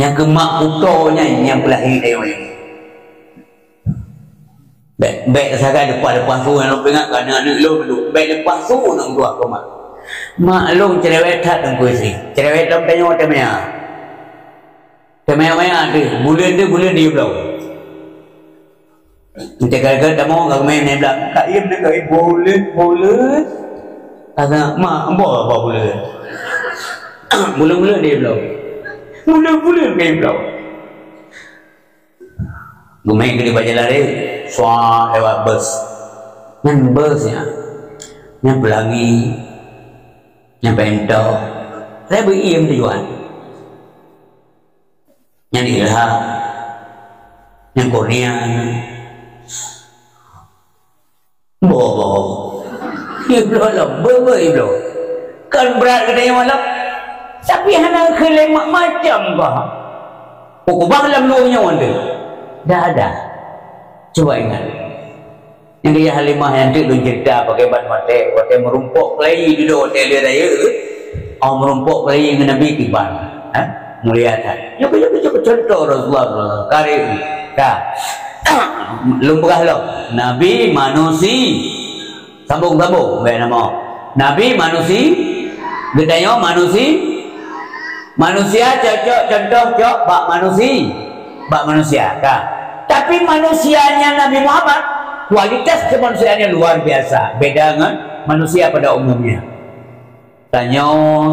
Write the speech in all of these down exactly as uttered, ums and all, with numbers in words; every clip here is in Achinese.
Nyang keu mak kuto nyan nyang peulahé tanyoe. Bèk, bèk sagai leupah-leupah su nyang lôn peuingat keu aneuk-aneuk lôn dulu. Bèk leupah su nyang tuha keu mak. Mak lôn cerewet that Teungku Yusri. Cerewet lom tanyoe teumaya. Teumaya-maya deuh, buleuen deuh, buleuen diyue bloe. Meunyoe ka geutamong ka geumè nibak, ka iem nibak, buleuen, buleuen. Kata, "Mak, ambo apa buleuen?" Buleuen-buleuen diyue bloe. Buleuen-buleuen diyue bloe. Geumè keu di bak jalan raya, swa lewat bus. Nyan bus nyan. Nyan peulangi, nyan pèntoh. Saya beu iem tujuan. Nyan Ilham. Nyan Kurnia. Boh, boh. Ibloe lom, beu-beu ibloe. Kan brat geutanyoe lom. Tapi hana keu lé macam bah. Peukeubah lam luwah nyoe teuh. Dah ada. Cuba ingat. Nyang keu Halimah nyan teuk lôn cerita pakriban watèe, watèe meurumpok keulayi dudoe watèe lheueh rayeuk. Oh, meurumpok keulayi ngon Nabi kiban. Ha? Mulia that. Nyoe, nyoe, nyoe contoh Rasulullah sallallahu alaihi wasallam. Karim. Ka. Lôn peugah lom. Nabi manusi. Sambung-sambung bèk na meu'oh. Nabi manusi, geutanyoe manusi, manusia cocok contoh cok bak manusi, bak manusia. Ka. Tapi manusianya Nabi Muhammad, kualitas kemanusiaannya luar biasa, beda ngon manusia pada umumnya. Tanyoe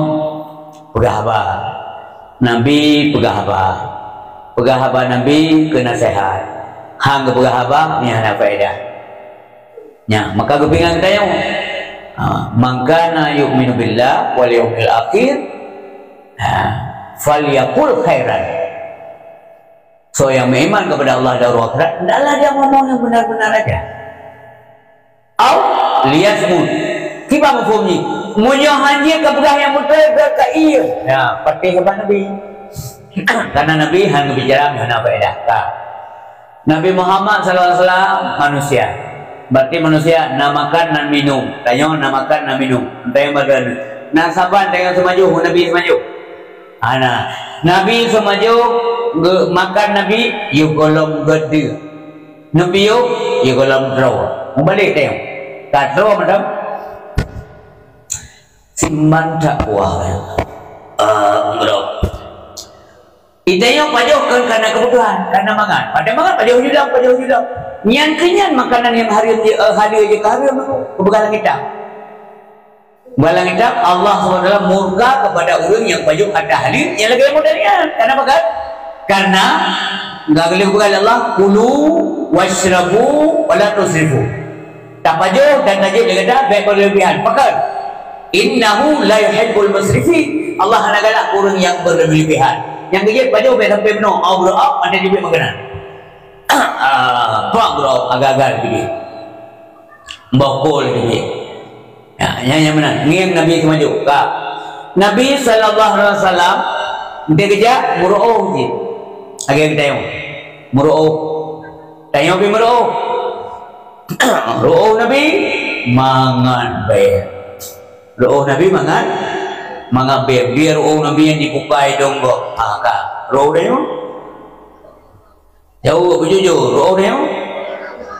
peugah haba. Nabi peugah haba. Peugah haba Nabi keu naseuhat. Han geupeugah haba nyang hana faedah. Nyan, maka geupeuingat geutanyoe. Ha, "Man kana yu'minu billah wal yaumil akhir, ha, falyaqul khairan." Soe nyang meuiman kepada Allah dan hari akhirat, hendaklah dia ngomong yang benar-benar aja. Au liyasmut. Kiban mafhum jih? Meunyoe han jeuet ka peugah nyang beutôi, ka, ka ie. Ya, patéh keuban Nabi. Karena Nabi hana bicara hana faedah. Ka. Nabi Muhammad sallallahu alaihi wasallam manusia. Berarti manusia na makan, na minum. Tanyoe na makan, na minum. Entah nyang badan. Na saban tanyoe seumajoh, Nabi seumajoh. Hana. Nabi seumajoh, geu-, makan Nabi, yôh gohlom geudeue. Neupiôh, yôh gohlom droe. Meubalek tanyoe. Ka droe mantong. Siman takwa. Ah, droe. Geutanyoe pajoh kon karena kebutuhan, karena mangat. Pada mangat, pajoh judang, pajoh judang. Nyan keu nyan makanan nyang hareuem jih, eh, haleue jih ka hareuem, keubeugah lam kitab. Bak lam kitab, Allah subhanahu wa taala murka kepada ureueng nyang pajoh harta haleue nyang lagèe model nyan. Kenapa kan? Karena enggak boleh bukan Allah, "Kulu wasyrabu wa la tusrifu." Tapajoh dan tajép lé gata, bèk berlebihan. Pakon? "Innahu la yuhibbul musrifin." Allah hana galak ureueng nyang berlebihan. Nyang geujép pajoh bèk sampai meunoe, au beureuap, ada jubit makanan. Ah, pak beureuap agak-agak jubit. Bokol jubit. Ya, nyan nyang meunan. Ngieng Nabi seumajoh. Ka. Nabi sallallahu alaihi wasallam, dia geujak meuruoh jih. Lagèe geutanyoe. Meuruoh. Tanyoe pih meuruoh. Ruoh Nabi mangat bèe. Ruoh Nabi mangat, mangat bèe. Bèe ruoh Nabi nyang dibukai dong gob. Ha, ka. Ruoh tanyoe? Jaweueb beujujur, ruoh tanyoe?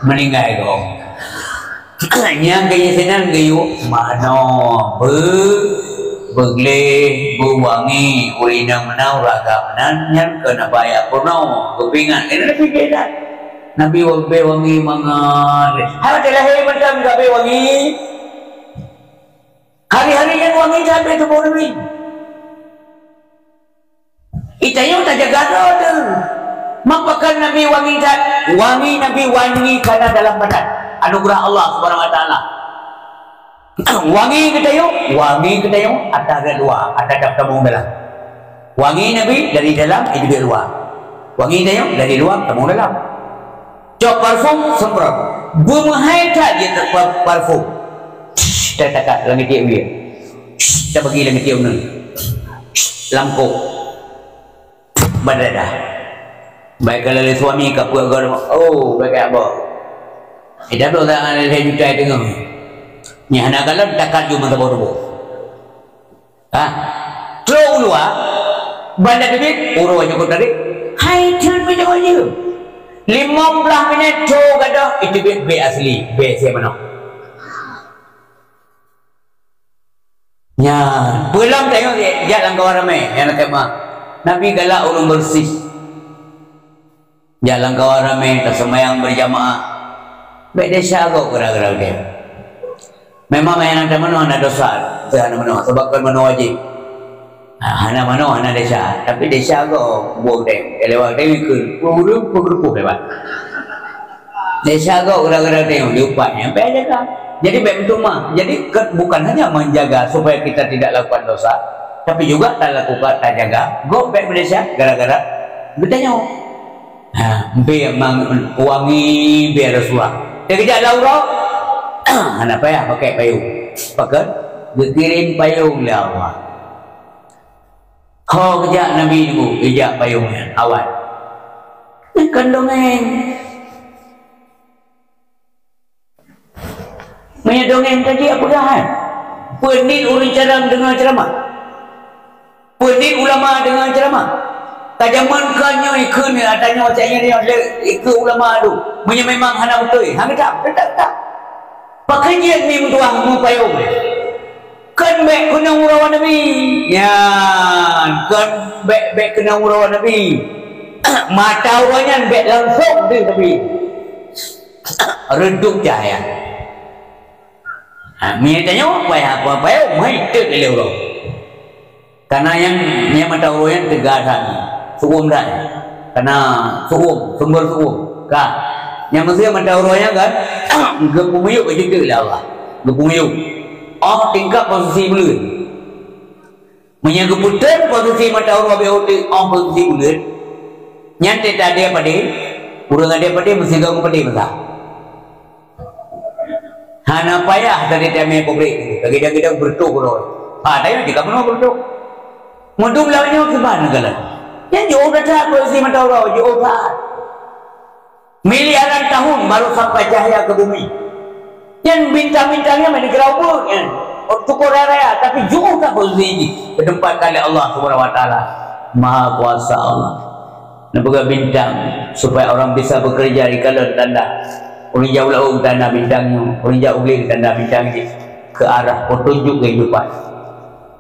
Meuninggai gob. Nyang keu sinan geuyue manoe, beu-, beugleh, beuwangi, ureueng inong meunan, ureueng agam meunan, nyan keu na baya peurunoe, geupeuingat. Keuneuk pike that. Nabi wa-, bèe wangi mangat. Hai watèe lahé mantong ka bèe wangi. Hari-hari nyan wangi that bèe tuboh Nabi. Geutanyoe tajaga droe teuh. Meupakat Nabi wangi that, wangi Nabi wangi kana dalam badan. Anugerah Allah Subhanahu wa Taala. Wangi geutanyoe, wangi geutanyoe ata dari luwa, ata dap tamong dalam. Wangi Nabi dari dalam, itu dari luwa. Wangi geutanyoe dari luwa tamong dalam. Cok parfum, semprot. Beumeuhai that jih par-, parfum. Tatakat lam tiep wie. Tabagi lam tiep uneun. Lam kôk. Bak dadah. Baik kalau lé suami ka peuet goe, oh, bagai abah. Eh, dah bloe tangan lhèe juta teungoh. Nyan hana kalon takat ju meusaboh-saboh. Ha? Trok u luwa, Ban teubiet, uroe jukut tadi. Hai, thon meunyoe jeuem. Limong blaih minét tho gadôh, iteubiet bèe asli, bèe sie manoe. Nyan, peue lom tanyoe jak lam kawan ramè nyang lakèe meuh. Nabi galak ureueng beureuséh. Jak lam kawan ramè, taseumayang beurjamaah. Bèk desya gob gara-gara udép. Memang nyang na tamanoe hana desya, hana manoe, sabab kon manoe wajéb. Ha, hana manoe, hana desya. Tapi desya gob buet udép. Lewat udép ikheun, ureueng peugeureupoh lewat. Desya gob gara-gara udép, diupat nyan, bèk jaga. Jadi bèk meuteumah. Jadi ke-, bukan hanya menjaga supaya kita tidak lakukan dosa, tapi juga talakukan, tajaga gob bèk meudesya gara-gara geutanyoe. Ha, bèe mang-, wangi bèe Rasulullah. Teukeujak lam uroe, hana payah pakai payông. Pakon? Geukirém payông lé Allah. Ho geujak Nabi nyoe, geujak payông nyan, awai. Nyan kon dongeng. Meunyoe dongeng ka jeuet peugah hai. Peue niet ureueng carông deungoe ceuramah? Peue niet ulama deungoe ceuramah? Ka jameun kon nyoe ikheun, ata nyoe cak nyoe, nyoe lé ikheun ulama tu. Meunyoe memang hana beutôi, hana geutam, geutam, geutam. Pakon jeuet meutuah meupayông? Kon bèk keunong uroe Nabi. Nyan, kon bèk, bèk keunong uroe Nabi. Mata uroe nyan bèk langsông di Nabi. Redup cahya. Ha, meunyoe tanyoe, payah apa, payah, meuhai teuk lé uroe. Karena nyang, nyang mata uroe nyan teuga that, su'um that. Karena su'um, sumber su'um. Ka. Nyang meusé mata uroe nyan kan, geupeumiyueb keu jeuet lé Allah. Geupeumiyueb. Oh, tingkat posisi buleuen. Meunyoe geupeuteun posisi mata uroe bak uteuk, oh, posisi buleuen, nyan teuka adé padé, ureueng adé padé meusigoe ngon padé masa. Hana payah tadi tamé pabrék, lagèe-lagèe beureutoh uroe. Ha, tapi jih ka peunoh beureutoh. Meudum lam nyoe kiban galak. Nyan jiôh that posisi mata uroe, jiôh that. Miliaran tahun baru sampai cahya ke bumi. Nyan bintang-bintang nyan di geurau buet nyan. Tukoh raya-raya, tapi jauh that posisi jih, geutempatkan lé Allah Subhanahu wa Taala. Maha kuasa Allah. Neupeugah bintang supaya orang bisa bekerja di kalon tanda. Ureueng jak u laôt tanda bintang nyoe, ureueng jak u glé tanda bintang jih ke arah petunjuk kehidupan.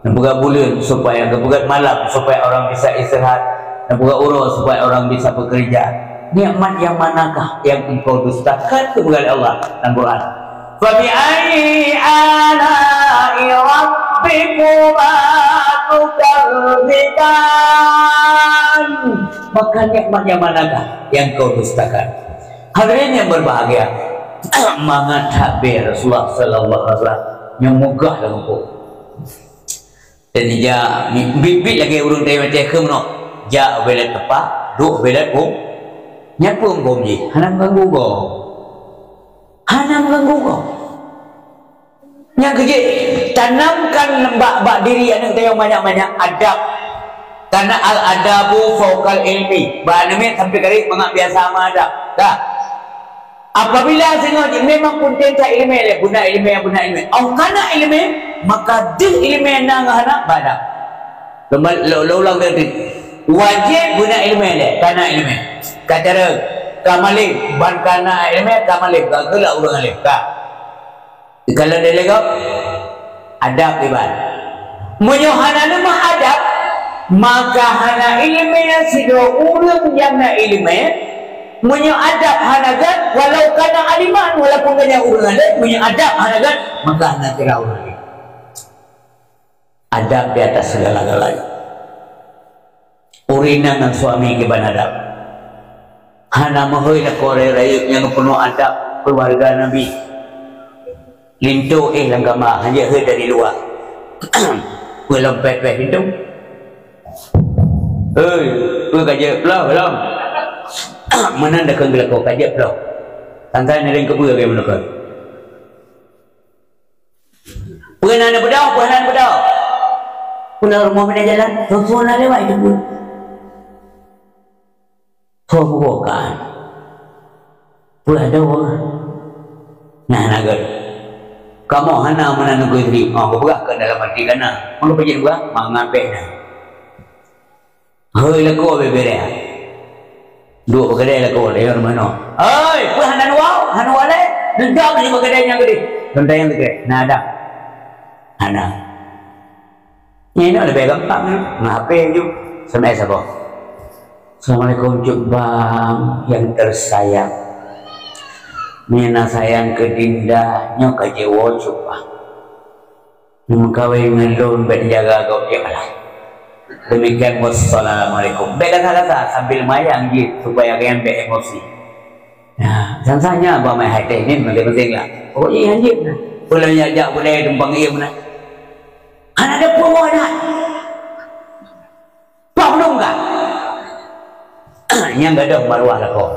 Neupeugah buleuen supaya, neupeugah malam supaya orang bisa istirahat, neupeugah uroe supaya orang bisa bekerja. Nikmat yang manakah yang engkau dustakan, neupeugah lé Allah dalam Quran. Fabi'ayyi ala'i rabbikuma tukadziban? Maka nikmat yang manakah yang kau dustakan? Hadirin yang berbahagia, mangat that bèe Rasulullah sallallahu alaihi wasallam nyang meugah lam buku. Dan ija biet-biet lagèe ureueng teuh maté keu meunoe. Jak ubé lat teupah, duek ubé lat bông. Nyan peue huköm jih? Hana meuganggu gob. Hana meuganggu gob. Nyang keujeuet, tanamkan bak, bak diri aneuk tanyoe banyak-banyak adab. Karena al-adabu fauqal ilmi. Bak aneuk miet sampai kareb mangat biasa meuadab. Dah. Apabila singoh jih memang peunteng that ileumèe lé, beuna ileumèe, beuna ileumèe. Oh, kana ileumèe, maka deuh ileumèe na ngon hana bada. Lom, lom, lom ulang tadi. Wajéb beuna ileumèe lé, kana ileumèe. Ka cara, ka malém, ban kana ileumèe, ka malém, ka geulak ureueng além, ka. Kalau dilèe gob, adab iban. Meunyoe hana leumah adab, maka hana ileumèe sidroe ureueng nyang na ileumèe. Meunyoe adab hana gèt, walau kana aliman, walaupun geuhnyan ureueng além, meunyoe adab hana gèt, maka hana kira ureueng além. Adab di atas segala-galanya. Ureueng inong ngon suami kiban adab. Hana meuhôi lakoe rayeuk-rayeuk nyang peunoh adab keuluwarga Nabi. Linto éh lam kama, hanjeuet hôi dari luwa. Peue lom pèh-pèh linto. Hôi, peue ka jeuet ploh lom? Meunan dakeueng geulakoe ka jeuet ploh. Sangkai ngieng keupeue lagèe meunokon. Peue na neubeudôh, peue hana neubeudôh. Pula rumoh meunan jalan, soe-soe na lewat itu pun. Soe buka kan? Peue ada orang? Nah, na gèt. Kamoe hana meunan neugui sri. Oh, geupeugah keu dalam hati kana. Maka peujeuet peugah, mangat bèk na. Hei lakoe bebere. Duek bak keudè lakoe, dayah rumoh nyoe. "Hei, peue hana neuwoe? Hana neuwoe lé? Neujak bak keudè nyang keudeh." Lôn tanyong keudeh, "Na ada?" "Hana." Nyan inoe leubeh gampang, ngon H P ju. S M S saboh. "Assalamualaikum, Cut Bang yang tersayang. Meunyoe na sayang keu Dinda, nyoe ka jiwoe Cut Bang. Meukawen ngon lôn, bèk jaga gob jak malam. Demikian, wassalamualaikum." Bèk gata-gata, sambil mayang jih, supaya gobnyan bèk emosi. Nah, sang-sang nyan abang main high tech ni, penting-penting lah. Pokoknya nyan jih. Peue lom jak-jak gulai tumpang iem na. Hana ada peue dah. Pak belum kan? Nyang gadoh maruah lakoe.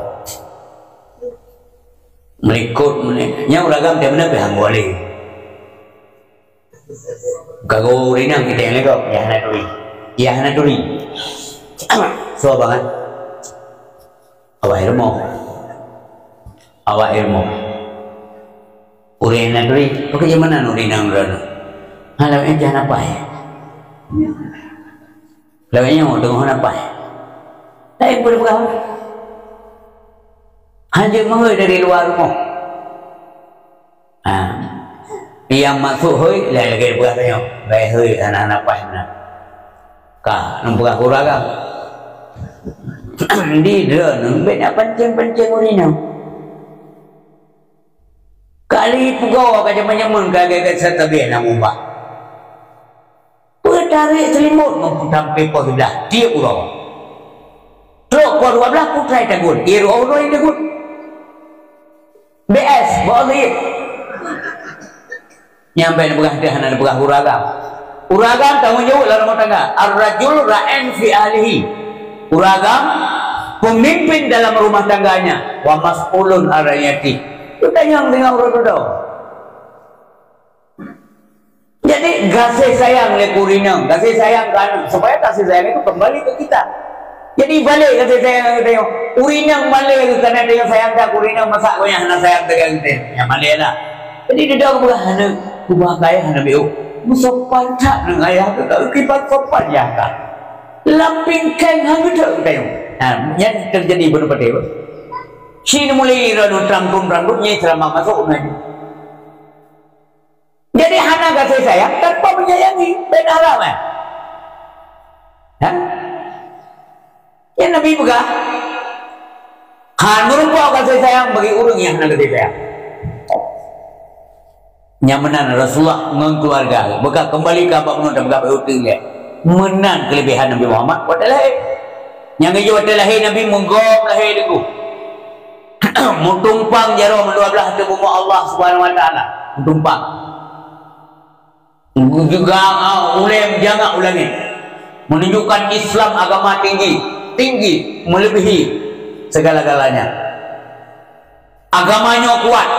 Meurikot meunan. Nyang ureueng agam tiep meunan pih hana boleh. Ka gurèe inong kita nyang lagèe, ya hana turi. Ya hana turi. Soe bangat? Awak ilmu. Awak ilmu. Ureueng hana turi, pakon jameun ureueng inong droeneuh. Hana lawét nyang hana paih. Lawét nyoe teungoh hana paih. Laén peue peugah. Hanjeuet meuhôi dari luwa rumoh. Ha. Nyang masôk hôi, lagèe-lagèe peugah tanyoe. Bèk hôi hana-hana paih meunan. Ka, lôn peugah keu ureueng agam. Di droeneuh, bèk na pancéng-pancéng ureueng inong. Kali pugoe ka jameun-jameun ka gèt-gèt satabeh na mubah. Peutarek seulimot ngon peutampe poh siblaih tiep uroe. Trok poh dua blaih putrai tagun, ie reuôh uroe tagun. B S, boh lé. Nyang bèk neupeugah teuh hana neupeugah ureueng agam. Ureueng agam tanggong jaweueb lam rumoh tangga. Ar-rajul ra'in fi ahlihi. Ureueng agam pemimpin dalam rumah tangganya. Wa mas'ulun an ra'iyatihi. Peutanyong deungon ureueng dudoe. Jadi, gaséh sayang lé keu ureueng inong, gaséh sayang keu aneuk, supaya gaséh sayang itu kembali ke kita. Jadi, balek gaséh sayang keu tanyoe. Ureueng inong balek keu, karena tanyoe sayang that keu ureueng inong, masa gobnyan hana sayang that keu tanyoe. Nyan balek lah. Jadi, dudoe geupeugah, "Aneuk, kubah keu ayah hana beu." Meusopan that ngon ayah teuh, ka kiban sopan yah ka. Lam pingkeng han geuteuk keu tanyoe. Nah, nyan teujadi bunoe patéh, beuh. Shi neumulai droeneuh trang dum, trang dum, nyan ceramah masôk nyan. Jadi hana gaséh sayang tanpa menyayangi, beda lah, kan? Ha? Nyang Nabi peugah, hana meurumpok gaséh sayang bagi ureueng nyang hana gaséh sayang. Nyang meunan Rasulullah ngon keuluwarga, beuka keumbali keu abang bunoe dan peugah bak uteuen lé. Meunan keuleubehan Nabi Muhammad watèe lahé. Nyang geujok watèe lahé Nabi meugob lahé teungku. Meutumpang jaroe meudua blaih ateueh bumoe Allah Subhanahu wa Taala. Meutumpang. Juga, ah, ulèe meujangak u langèt. Menunjukkan Islam agama tinggi, tinggi, melebihi segala-galanya. Agama nyoe kuat.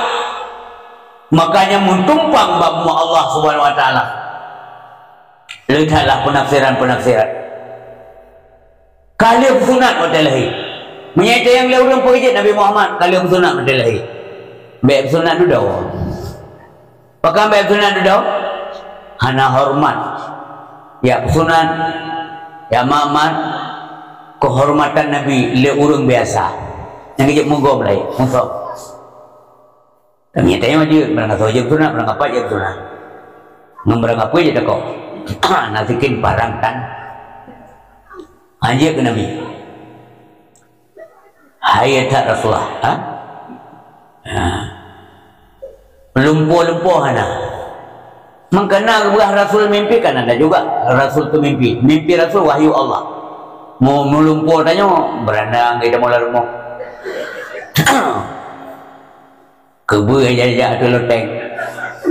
Makanya meutumpang bak bumoe Allah Subhanahu wa Taala. Lihatlah penafsiran-penafsiran. Ka lheueh peusunat watèe lahé. Meunyoe tanyong lé ureueng peue jeuet Nabi Muhammad ka lheueh peusunat watèe lahé. Bèk peusunat dudoe. Pakon bèk peusunat dudoe? Hana horeumat. Jak peusunat, jak mat-mat keuhormatan Nabi lé ureueng biasa. Nyang jeuet meugob lahé, musoh. Kami tanyong jeuet, barang asoe jeuet peusunat, barang apat jeuet peusunat. Ngon barang apeue jeuet takok. Na sikin parang tan. Hanjeuet keu Nabi. Hai that Rasulullah, ha? Ha. Lumpoe-lumpoe hana. Mangkana geupeugah Rasul mimpi, kan ada juga Rasul tu mimpi. Mimpi Rasul wahyu Allah. Mau meulumpoe tanyoe, beurandang kita mula rumoh. Keubeue jak-jak ateueh loteng.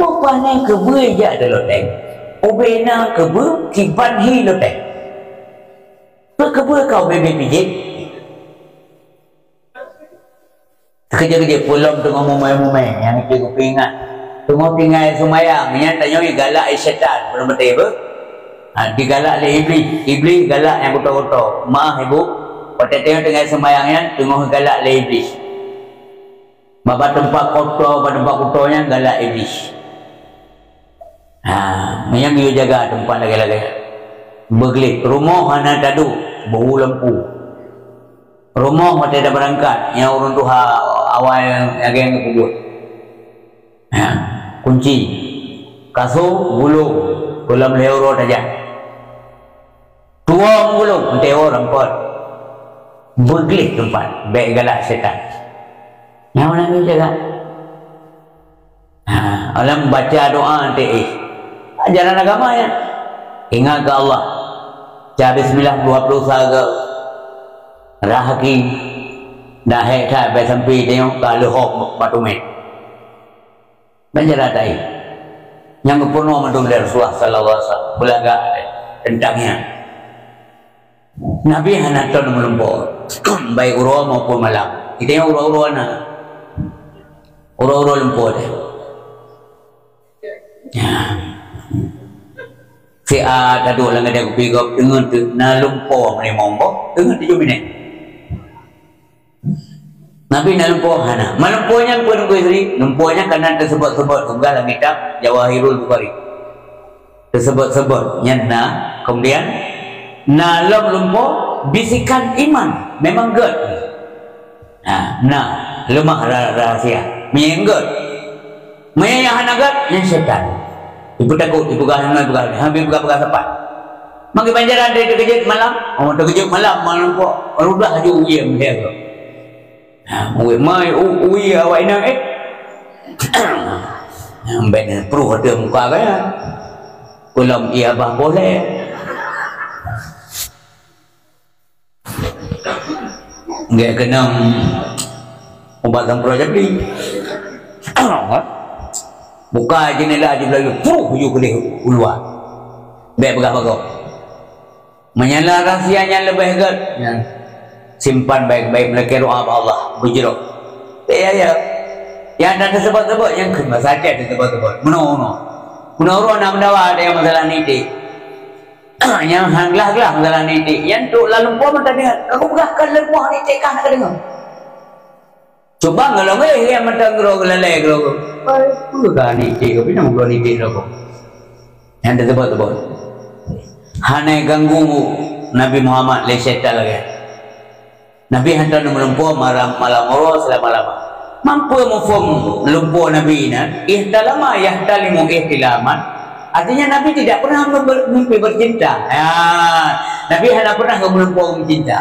Bukon nyan keubeue jak ateueh loteng. Ubena keubeue kiban hi loteng. Peu keubeue kau bebe pijit? Keujeuet-keujeuet peulom teungoh mumai-mumai nyang itu kupeuingat. Teungoh tinggai seumayang, nyan tanyoe galak lé syaitan, belom beutôi beuh. Ha, digalak lé Iblih. Iblih galak nyang kuto-kuto. Maah ibu, watèe tanyoe tinggai seumayang nyan, teungoh galak lé Iblih. Bak teumpat koto, bak teumpat kuto nyan galak Iblih. Ha, nyang yue jaga teumpat lagèe-lagèe. Beugleh, rumoh hana taduek. Bau lampu. Rumoh watée tabeurangkat, nyang ureuëng tuha awai lagée nyang geupeubeuet. Ha, kunci. Kasô, gulong, gohlom lhée uroe tajak. Tuwoe meugulong, meuteuwoe rampot. Beugleh teumpat, bék galak syaitan. Nyang mana ni jaga? Ha, alam baca doa teh. Ajaran agama ya. Ingat ke Allah. Baca bismillah dua puluh saga. Rahaki. Dah hek that, bai sampai tengok ka leuhok batu met. Banjara tai. Nyang geupeurunoe mandum lé Rasulullah sallallahu alaihi wasallam. Beulagak tentang nyan. Nabi hana ton meulumpoe, baik uroe maupun malam. Kita nyang uroe-uroe na. Uroe-uroe lumpoe teuh. Ya. Si A taduek lam gadai kupi gob, teungeut teuh na lumpoe meunyoe monggoh, teungeut tujoh minét. Nabi na lumpoe hana. Meulumpoe nyan peue Teungku Yusri? Lumpoe nyan ka na teuseubot-seubot, geupeugah lam kitab Jawahirul Bukhari. Teuseubot-seubot nyan na, kemudian na lom lumpoe bisikan iman, memang gét. Ha, na leumah ra-, rahsia. Meunyoe gét. Meunyoe nyang hana gét, nyan syaitan. Ipeutakot, ipeugah nyan, ipeugah nyan, habéh peugah-peugah sapat. Maka banjaran teukeujot malam, oh, teukeujot malam, malam kok, rudah laju uye meuhé. Ha, uye mai, u-, uye awak inong, eh. Nyang ben pruh ateueh muka gaya. Peulom ie abah boleh. Nggak kenang ubat sempro jadi. Buka jendela je belayu, puh, ju keudeh u luwa. Bèk peugah bagoe. Meunyoe rahsia nyan leubeh gét, nyan simpan baik-baik, meulakèe doa bak Allah, beujroh. Bèk ya, ya. Nyang na teuseubot-seubot, nyang kheun basa Aceh teuseubot-seubot. Meunoe-meunoe. Meunoe uroe na meudawa ada nyang masalah nitik. Nyang han glah-glah masalah nitik. Nyan trok lam lumpoe mantong deungon. Ka kupeugah ka lumpoe nitik kah na kadeungoe. Cuba ngon lôn, eh, nyang mantong keudroe geulalai keudroe. Peue ka nitik, tapi na meukeudroe nitik droe. Nyan teuseubot-seubot. Hana ganggu Nabi Muhammad lé syaitan lagèe. Nabi hantom meulumpoe malam, malam uroe seulama-lama. Mampu muphom lumpoe Nabi nyan, ihtalama yahtalimu ihtilaman. Artinya Nabi tidak pernah member-, mimpi bercinta. Ya, Nabi hana pernah meulumpoe meucinta.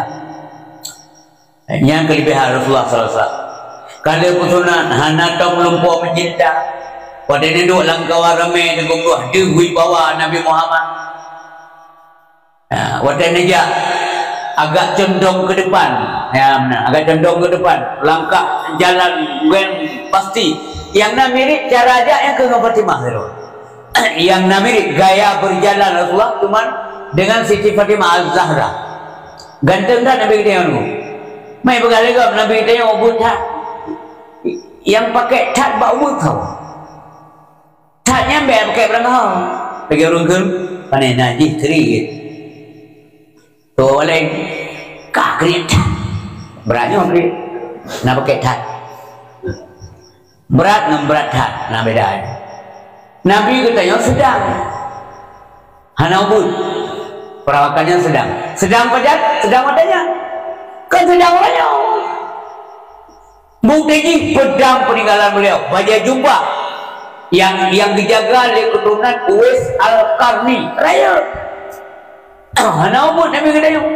Nyan keulebihan Rasulullah sallallahu alaihi wasallam. Ka lheueh peusunat hana tom lumpoe meucinta. Watèe neuduek lam kawan ramè, teungku, deuh wibawa Nabi Muhammad. Ha, watèe neujak agak condong ke depan. Ya, meunan, agak condong ke depan. Langkah jalan ngon pasti. Nyang na mirip cara jak nyang keu ngon Fatimah sidroe. Nyang na mirip gaya berjalan Rasulullah, cuman dengan Siti Fatimah Az-Zahra. Ganteng that Nabi geutanyoe nyoe. Mai peugah lé gob Nabi geutanyoe ubeuet that. Nyang pakèk that bak ubeuet kawah. That nyan bèk pakèk beurangkaho. Lagèe ureueng kheun, pane na jih kriet. Toh waleng, ka kriet that. Brat nyoe kriet. Na pakèk that. Brat ngon brat that na beda. Nabi geutanyoe seudang. Hana ubeuet. Perawakannya sedang. Sedang pajan, sedang watèe nyan. Kan sedang watèe nyoe. Bukti jih pedang peninggalan beliau, bajèe jubah nyang, nyang geujaga lé keuturonan Uwais Al-Qarni. Rayeuk. Hana ubeuet Nabi geutanyoe.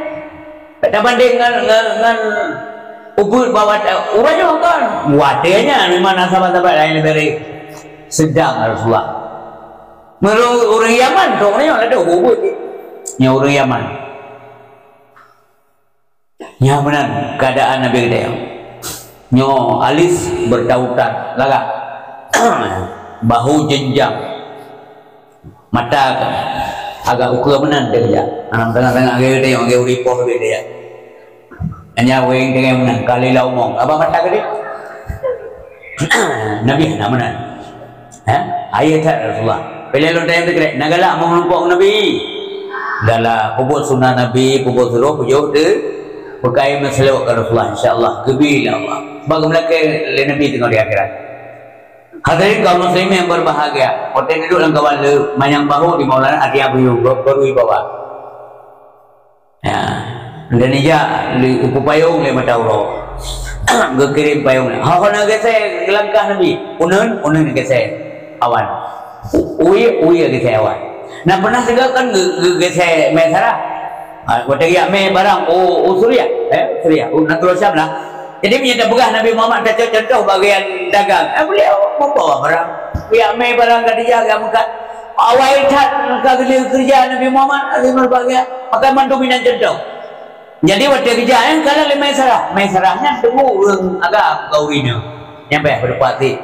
Tabandeng ngon, ngon, ngon ubeuet bak watèe, uroe nyoe kan. Watèe nyan memang na sahabat-sahabat laén leubeh rayeuk. Sedang Rasulullah. Meunurot ureueng Yaman, trok nyoe ladôm ubeuet. Nyoe ureueng Yaman. Nyan meunan keuadaan Nabi geutanyoe. Nyoe alis bertautan, lagak. Bahu jenjang. Mata agak ukeue meunan dia kerja. Anak tengah-tengah gaya dia, gaya uripoh dia. Hanya weng dengan meunan, kali lah omong. Apa mata gede? Nabi hana meunan. Ha? Ayah that Rasulullah. Bila lôn tanya teukrek, na galak meureumpok Nabi? Galak, peubuet sunah Nabi, peubuet suroh, peujoh teu, peukai meuseulaweuet keu Rasulullah, insya Allah, geubi lé Allah. Bak geumeuleukée lé Nabi teungoh di akhirat. Hadirin kaum muslimin yang berbahagia, watèe duek lam kawan le, manyang bahu di Maulana Adi Abu Yub, baru ibawa. Ya. Dan ija li pupayong lé mata uroe. Geukirém payong. Ha, hana geusé langkah Nabi. Uneun, uneun geusé awan. Uye, uye geusé awan. Nah, pernah juga kan ge-, ge-, geusé mé Sarah. Ha, watèe geujak mé barang, oh, oh, Suriah. Eh, Suriah. Oh, nanggroe Syam lah. Jadi, meunyoe tapeugah Nabi Muhammad tacok contoh bagian dagang, eh, beliau membawa barang. Geujak mé barang Khadijah, geujak meukat. Awai that ka geuleueh keureuja Nabi Muhammad, akhé meureubagia. Maka mandum inan contoh. Jadi, watèe geujak, eh, kalon lé Maisarah. Maisarah nyan teungoh ureueng agam keu ureueng inong. Nyang payah beudeupat cit.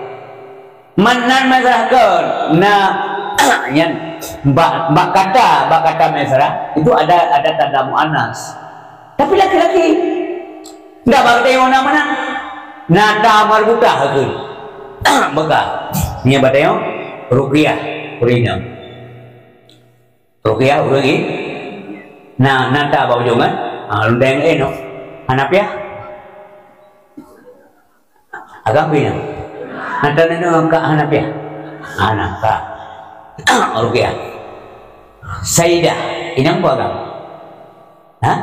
Man nan Maisarah kon. Nah, nyan bak, bak kata, bak kata Maisarah, itu ada, ada tanda muannas. Tapi laki-laki. Ndak bak teurimong na meunan. Nata marbutah keun. Beuka. Nyan bak teurimong Ruqyah, ureueng inong. Ruqyah ureueng i-, na, nata bak ujong kan? Ha, rundeng laén tu. Hanafiah. Agam pih na. Nata nyoe ka Hanafiah. Ha, na, ka. Ruqyah. Saidah, inong peue agam? Ha?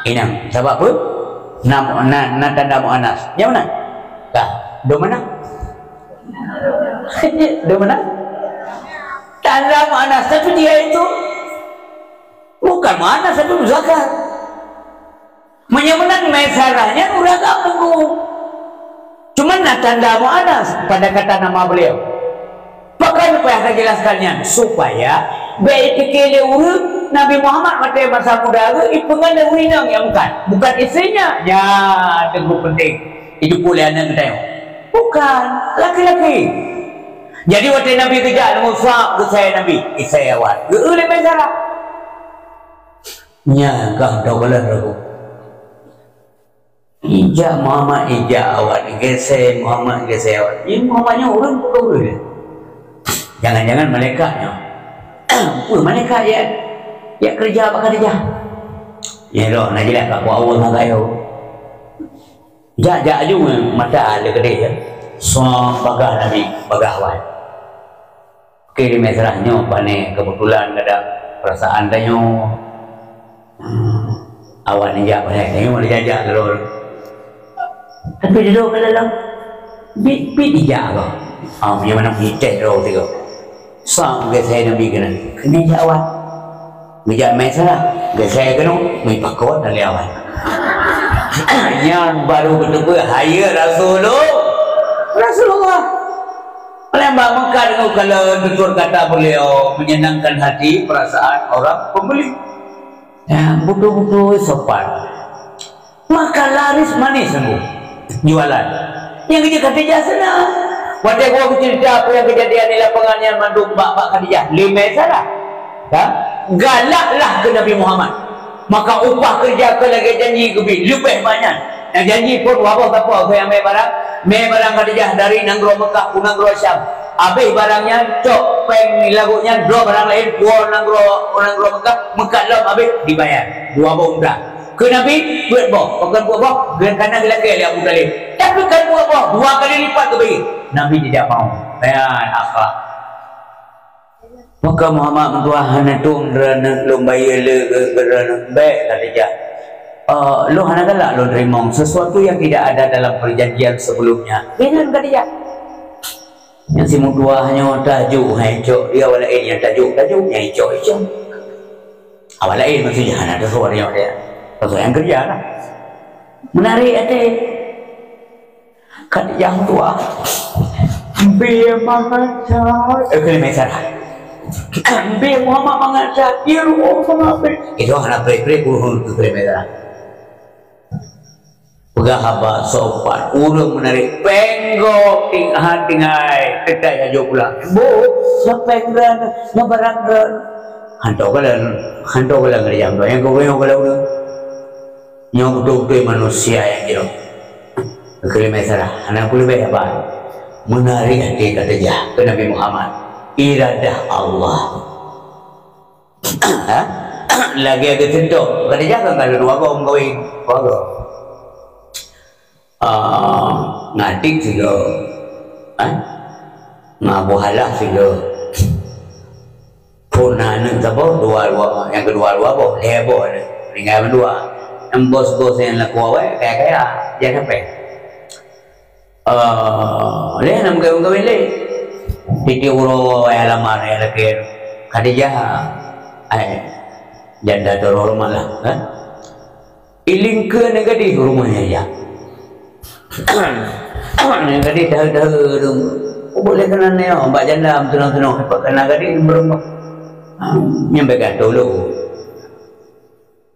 Inong. Sabab peue? Na, na, na tanda muannas. Nyang mana? Ka. Dum mana? Dum mana? Tanda muannas, tapi dia itu bukan muannas, tapi muzakkar. Meunyoe meunan Maisarah nyan ureueng agam teungku. Cuma na tanda muannas pada kata nama beliau. Pakon payah tajelaskan nyan? Supaya bèk jipike lé ureueng Nabi Muhammad watèe masa muda geuh jipeungon lé ureueng inong nyang bukan, bukan istrinya. Nyan teungku penting. Jiteupeue lé aneuk geutanyoe. Bukan, laki-laki. Jadi watèe Nabi geujak lam Isra geusé Nabi, isé awan. Geu-eu lé Maisarah. Nyan ka teukalon ragu. Ijak Muhammad, ijak awan, geusé Muhammad, geusé awan. Nyan Muhammad nyoe ureueng bukan ureueng. Jangan-jangan malaikat nyoe. Peue malaikat ya? Ya keureuja bak Khadijah. Ya roh, na jeulaih ka kuat Allah ngon kayu. Jak, jak aju mata le keudeh ya. Soe bagah Nabi, bagah awan. Oke, di Mesra nyoe pane kebetulan kadang perasaan tanyoe. Hmm, awan ijak pane tanyoe dijajak keudroe. Tapi di dalam, bi, bi dijak apa? Ah, yang mana piteh droe tiga. Sang geusai Nabi keunan. Keunan jak awan. Geujak mé salah. Geusai keunoe, mé pakon lé awan. Nyan baru beuteupeue, hai Rasulullah. Rasulullah. Oleh bak meukat deungoe kalon tutur kata beliau menyenangkan hati perasaan orang pembeli. Ya, beutôi-beutôi sopan. Maka laris manis sungguh jualan. Nyang keu Khadijah seunang. Watèe geuceurita peue nyang keujadian di lapangan nyan mandum bak, bak Khadijah, lé mé salah. Kan? Galaklah keu Nabi Muhammad. Maka upah keureuja keu lagèe janji geubi leubeh banyak. Nyang janji phôn dua boh sapo, nyang mé barang, mé barang Khadijah dari nanggroe Mekah u nanggroe Syam. Abéh barang nyan, cok péng lagot nyan, droe barang laén, woe nanggroe, u nanggroe Mekah, meukat lom abéh, dibayar. Dua boh unta. Keu Nabi, peuet boh. Pakon peuet boh? Geuh kana geulakèe lé Abu Thalib. Tapi kan peuet boh, dua kali lipat geubri. Nabi tidak mau. Ya, akhlak. Maka Muhammad meutuah, hana tueng droeneuh lôn bayeue le keu, keu droeneuh. Bèk, Khadijah. Eh, lôn hana galak lôn teurimong sesuatu yang tidak ada dalam perjanjian sebelumnya. Dengan Khadijah. Nyang si meutuah nyoe tajok, hai cok. Dia awak laén nyang tajok, tajok, nyang icok, icok. Awak laén maksudnya, hana teusuah nyoe dia. Teusuah nyang keureuja lah. Meunarek até. Khadijah meutuah. Bi mangat that. Eh, keuneuk meusalah. Bi Muhammad mangat that. Dia ruoh sama pe. Itu hana pre-pre, puluh tu keuneuk meusalah. Peugah haba sopan, ureueng meunarek péng gob, ting-, han tinggai, teutai ajo pulang. Bu, siapa yang ran, ngebarang ran. Hanto kalan, hanto kalan kerja, hanto yang kau yang kalan ureueng. Nyoe beutôi-beutôi manusia nyang jroh. Keurimai salah, hana peuleubeh haba. Meunarek até ka teujak keu Nabi Muhammad. Iradah Allah. Ha? Lagèe geuseutôt, ka teujak kan kalau dua gom kawin, dua gom. Ah, ngatik sigo. Ha? Ngabuhalah sigo. Phôn na aneuk saboh, dua, dua, nyang keudua dua boh, lhèe boh aneuk. Tinggai mandua. Bos-bos nyang lakoe awai kaya-kaya, jangan sampai. Eh, leh na meukawen-kawen lé. Tiep-tiep uroe awai lamar nyang lakée Khadijah, ai, janda terhormat lah, kan? Ilingkeue aneuk gadih rumoh nyan jak. Aneuk gadih daheu-daheu tu. Oh, boleh keunan nyoe, bak janda meutunong-tunong, bak keunan gadih meurumoh. Nyan bèk gatoh lôn.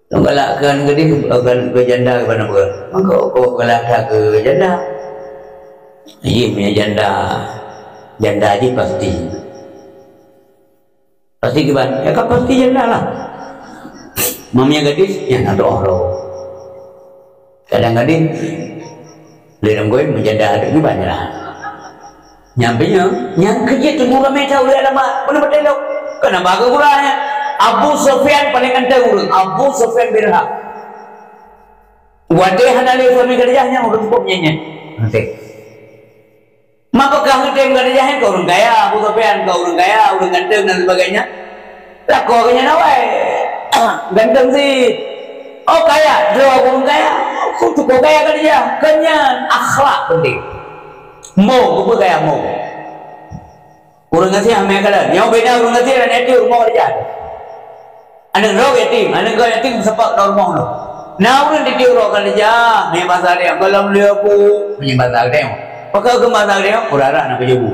Lôn galak keu aneuk gadih, keu janda keu aneuk gadih. Maka kok galak that keu janda. Jih punya janda, janda jih pasti. Pasti kiban, ya kan pasti janda lah. Mamia gadis, ya nak doa roh. Kadang gadis, lé lam goi menjanda ada kiban lah. Nyampe nya, nyang kerja tu gurah meta uleh alamat, mana betul tu? Kenapa aku gurahnya? Abu Sufyan paling ganteng urang, Abu Sufyan bin Harb. Watèe hana lé suami Khadijah nyan ureueng sibuk nyan-nyan. Nanti. Maka kah geutem Khadijah nyan keu ureueng kaya, Abu Sufyan keu ureueng kaya, ureueng ganteng dan sebagainya. Lakoe geuh nyan awai. Ganteng sit. Oh kaya, droe ureueng kaya. Aku cukup kaya Khadijah. Keu nyan akhlak penting. Mo, keupeue kaya mo. Ureueng gasien amé kalon. Nyoe beda ureueng gasien dan yatim rumoh Khadijah. Aneuk droe yatim, aneuk droe yatim seupôt ngon rumoh nyoe. Na ureueng titiep uroe Khadijah, meunyo basa geutanyoe gohlom lheueh bu, meunyo basa geutanyoe. Pakon keu basa geutanyoe, urara na pajoh bu.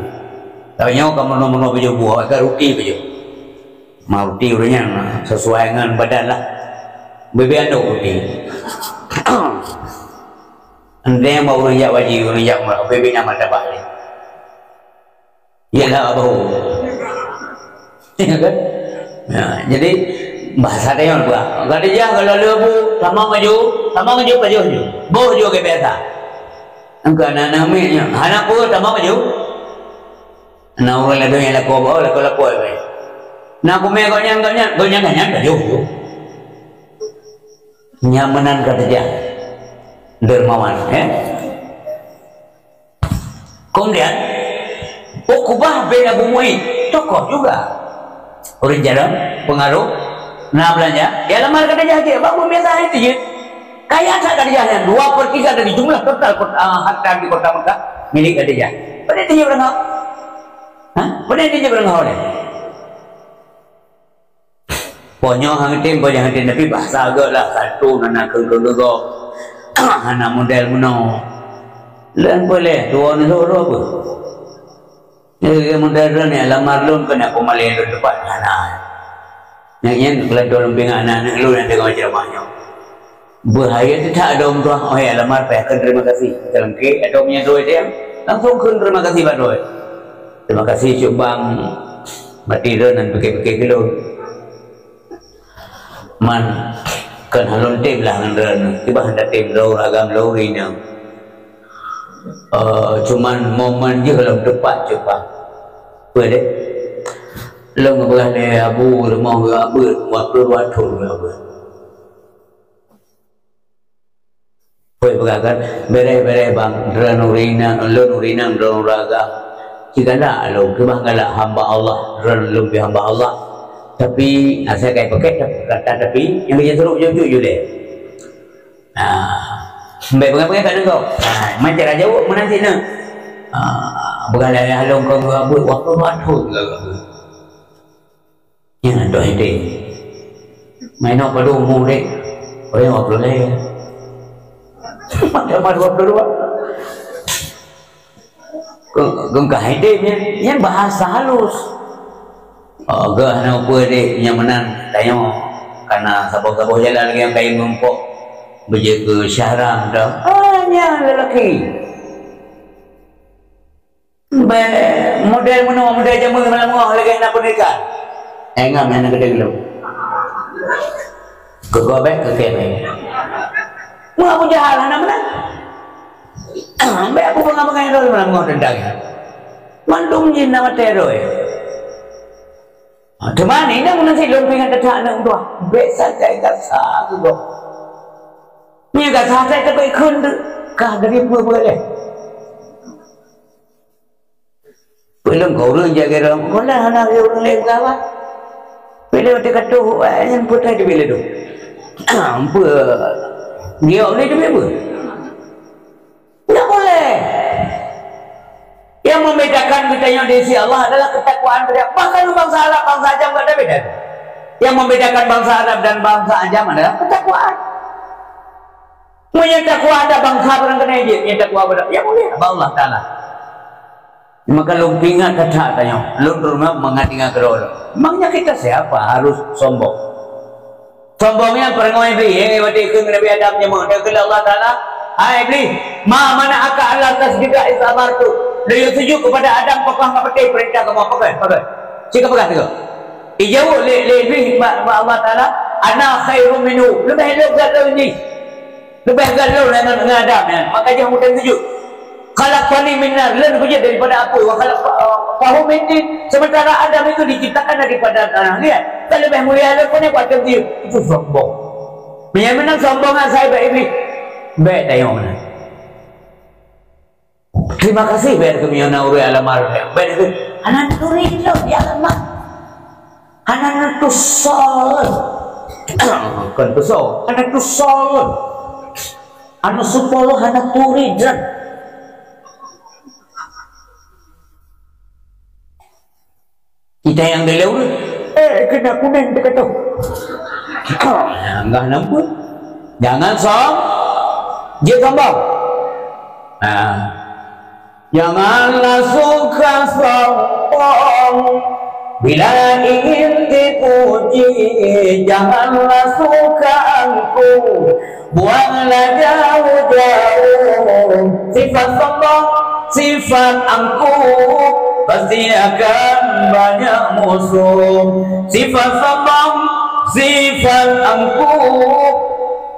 Tapi nyoe ka meunoe-meunoe pajoh bu, awak ka ruti pajoh. Ma ruti ureueng nyan sesuai ngon badan lah. Bibit andong ruti. Enteng bak ureueng jak haji, ureueng jak umrah, bibit na martabak lé. Iyalah, Abu. Ya kan? Nah, jadi, bahasa Taiwan pula. Khadijah kalau lheueh bu, tamong maju, tamong maju, pajoh ju. Boh ju ke biasa. Engka na, na miet nyoe. Hana peue, tamong maju. Na ureueng ladôm nyang lakoe, lakoe-lakoe. Na kumé gobnyan, gobnyan, gobnyan, gobnyan, pajoh ju. Nyan meunan Khadijah. Dermawan, ya. Kemudian, Uqbah bin Abu Mu'aid, tokoh juga. Ureueng jalan, pengaruh, na belanja. Ya, lamar Khadijah jih, bagus biasa itu je. Kaya that Khadijah nyan, dua per tiga dari jumlah total kota, ah, harta di kota Mekah milik Khadijah. Pada dia berengah. Ha? Pada dia berengah oleh. Ponyoe hang tem, ponyoe hang tem, tapi bahasa geuh lah, satu hana keu-keu geuh. Hana model meunoe. Leueng boleh, dua ni suruh apa? Jadi model ni, lamar lôn kena pemalai lôn tempat hana. Yang nyan kelantur lôn pingat anak-anak lôn yang tengok ceramah nyoe. Bahaya teutak dom tuan, oh ya, lamar payah kheun terima kasih. Dalam ke, atau punya duit dia, langsung kheun terima kasih bak duit. Terima kasih cuk bang, mati dah nan pikir-pikir kilo. Man, kan halon tim lah ngan ren, tiba hendak tim lo ragam lo rinang. Eh, cuman momen je lom tepat cuk bang. Apa deh? Lom belah le abu rumah geuh abeuet, waktu dua thon geuh abeuet. Pue peugah kan, "Bereh-bereh bang, droeneuh ureueng inong, lôn ureueng inong, droeneuh ureueng agam. Ci galak lôn, keubah galak hamba Allah, droeneuh lôn pih hamba Allah." Tapi, asai kai pakai kata tapi, nyang geujak surok jujur ju deh. Ah, bèk peugah-peugah kat nengok. Ah, macam raja wok meunan cit na. Ah, peugah lagèe halong kong geuh abeuet, waktu bathon geuh abeuet. Nyan toh idéh. Main nok padum umu deh. Orang dua puluh leh. Macam dua puluh dua. Gengkah idéh nyan, nyan bahasa halus. Oh, geuh hana upeue deh, nyan meunan tanyoe. Karena saboh-saboh jalan lagèe nyang kayém meumpok. Beujeuet keu Syahram dah. Ah, nyan lelaki. Bèk model meunoe, model jameun malam nyoe lagèe hana peundidikan. Eh, ngam hana geudeung lom. Keu gob bèk, keu kém bèk. Meu Abu Jahal hana meunan. Bèk Abu bangai-bangai droe malam nyoe teuntang nyan. Mandum jih na maté droe. Ha, teuma ni nang meunan sit lôn peuingat that aneuk tuha. Bèk sagai gasa keu gob. Nyan gasa sagai tabèk kheun teuh. Kah dari peue-peue lé. Peuleueng keu ureueng jak keu ureueng, meulah hana keu ureueng lé peugah bah. Bila watèe ka troh, eh, nyan peutai teubiet lé tu. Ampeu, Dia boleh demi apa? Tidak boleh. Yang membedakan kita yang di sisi Allah adalah ketakwaan kita. Bahkan bangsa Arab, bangsa Ajam tak ada beda. Yang membedakan bangsa Arab dan bangsa Ajam adalah ketakwaan. Meunyo takwa ada bangsa barang kena ijin, meunyo takwa pada, ya boleh, bak Allah Taala. Maka lôn peuingat that-that tanyoe, lôn peurunoe mangat ingat keudroe lôn. Memangnya kita siapa harus sombong? Sombong nyan peurangoi Iblih, eh, watèe kheun Nabi Adam nyoe, dia kheun Allah Taala, "Hai Iblih, ma mana'aka alla tasjuda idz amartuk?" Lôn sujud kepada Adam, pakon ka patéh peurintah kamoe, pakon, pakon. Cit ka peugah sigoe. Ijaweueb lé, lé Iblih bak, bak Allah Taala, "Ana khairum minhu." Leubeh lôn gét lôn jih. Leubeh gét lôn ngon, ngon Adam nyan. Maka jih meuteun sujud. "Khalaqtani min nar," lôn peujeuet daripada apui, "wa khalaqtahu min tin." Sementara Adam itu diciptakan daripada tanah. Lihat, kan leubeh mulia lôn, kon buat teun sujud. Itu sombong. Meunyo meunan sombong ngon sahabat Iblih. Bèk tanyoe meunan. Terima kasih, bèk keu meunyoe na ureueng alamar, bèk keu hana turi lôn di alamar. Hana na tusoe lôn. Kon tusoe, hana tusoe lôn. Anu supo lôn hana turi droe. Kita nyang dilèe ureueng, eh, keunan kunèng teuka toh. Anggah nampak. Jangan som-, jeuet sombong. Nah. Janganlah suka sombong bila ingin dipuji. Janganlah suka angkuh. Buanglah jauh-jauh sifat sombong, sifat angkuh, pasti akan banyak musuh. Sifat sombong, sifat angkuh,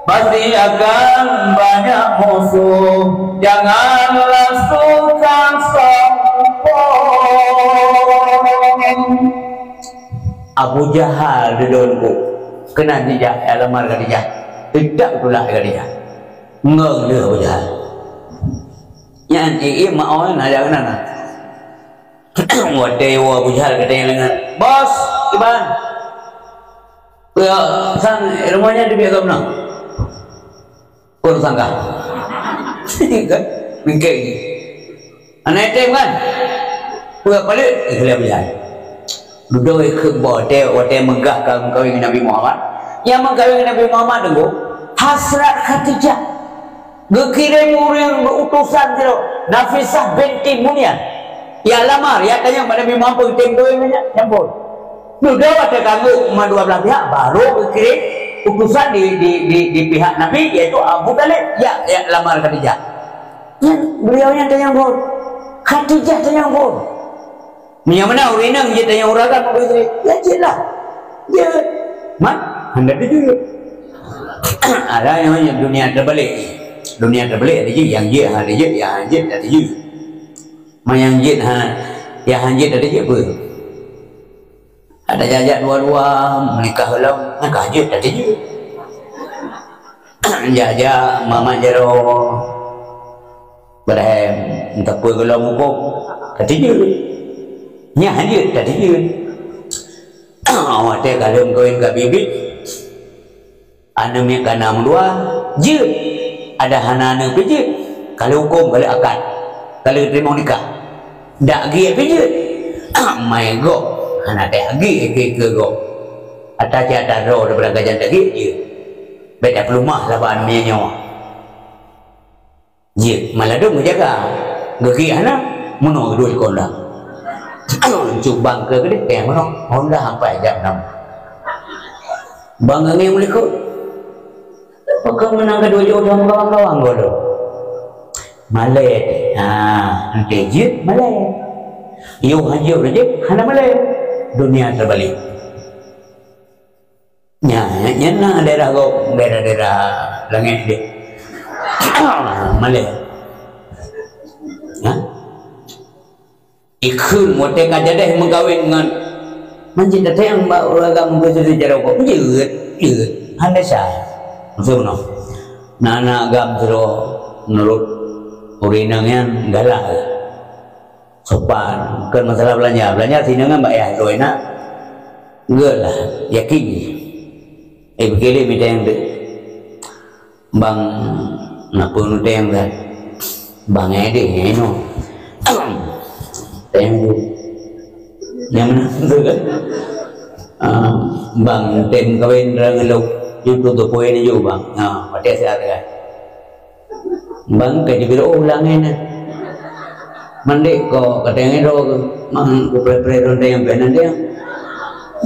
pasti akan banyak musuh. Janganlah suka sombong. Abu Jahal di dalam buku. Keunan jijak, eh, lamar Khadijah. Tidak pula Khadijah. Ngon dia Abu Jahal. Nyan, eh, eh, mak awak nak jalan. Watèe woe Abu Jahal kata yang lengan. "Bos, kiban?" "Ya, sang rumahnya di pihak kamu nak." Kon sangka. Kan? Mungkin. Anak yatim kan? Peue palék? Eh, kalian bilang. Dudoe keu boh, watèe, watèe meugah ka meukawen ngon Nabi Muhammad. Nyang meukawen ngon Nabi Muhammad tu, hasrat Khadijah. Geukirém ureueng utosan sidroe, Nafisah binti Munyan. Ya lamar, ya tanyong bak Nabi Muhammad, tem tuwéng nyan, nyampôn. Dudoe watèe ka anggô mandua blah pihak, baru geukirém utosan di, di, di, di pihak Nabi, yaitu Abu Thalib, ya, ya lamar Khadijah. Nyan, beliau nyan tanyong phôn. Khadijah tanyong phôn. Meunyo meunan ureueng inong jeuet tanyong ureueng agam, ya jeuet lah. Jeuet. Man, hana jeuet. Ada nyang dunia terbalik. Dunia terbalik ada jeuet, nyang jeuet hana jeuet, nyang hana jeuet ada jeuet. Man nyang jeuet ha, nyang hana jeuet ada jeuet peue? Ada jak-jak dua-dua, menikah lom, menikah jeuet ada jeuet. Jak-jak mamat jaroe. Padahai meuteupeu gohlom hukôm, ka tijeuet. Nyan han jeuet, ka tijeuet. Watèe ka lheueh meukawen ka biet-biet, aneuk miet ka na meudua, jeuet. Ada hana aneuk pih jeuet. Ka lheueh hukôm, ka lheueh akad, ka lheueh teurimong nikah. Dak giek pih jeuet. Mai gob, hana tajak giek keu gob. Ata cit ata droe daripada gajan tagiek jeuet. Bèk tapeuleumah saban meunyoe nyoe. Jeuet, maladôm geujaga. Geugiek hana, meunoe duek keu Honda. Cubang keu keudeh, eh, meunoe. Honda sampai jam enam. Bang Angin meulikot. Pakon meunang keudua jôk sama kawan-kawan goh lom. Malèe. Ha, enteuk jeuet, malèe. Yoh han jeuet, jeuet, hana malèe. Dunia terbalik. Nyan, nyan, nyan na daerah gob, daerah-daerah langèt deh. Malèe. Ha? Ikheun watèe ka jadeh meukawen ngon, man jeuet tateueng bak ureueng agam keu sidroe jaroe gob. Jeuet, jeuet. Hana desya. Maksud meunoe. Na aneuk agam sidroe meunurot ureueng inong nyan galak. Sopan, bukan masalah belanja. Belanja sinan ngon bak yah droe na. Geulah, yakin. Eh, beugiling mita nyang deuh. Bang, na peue neutem kan? Bang Edi, nyoe. Tem tu. Nyang mana tu kan? Ah, bang, tem kawin dengan lu. Nyoe tu tu poin ni ju, bang. Ha, pakai sihat kan? Bang, ka jibiro ulang ni. Mandek ko, kata yang itu, mang, ku pre-pre ronde yang benar dia.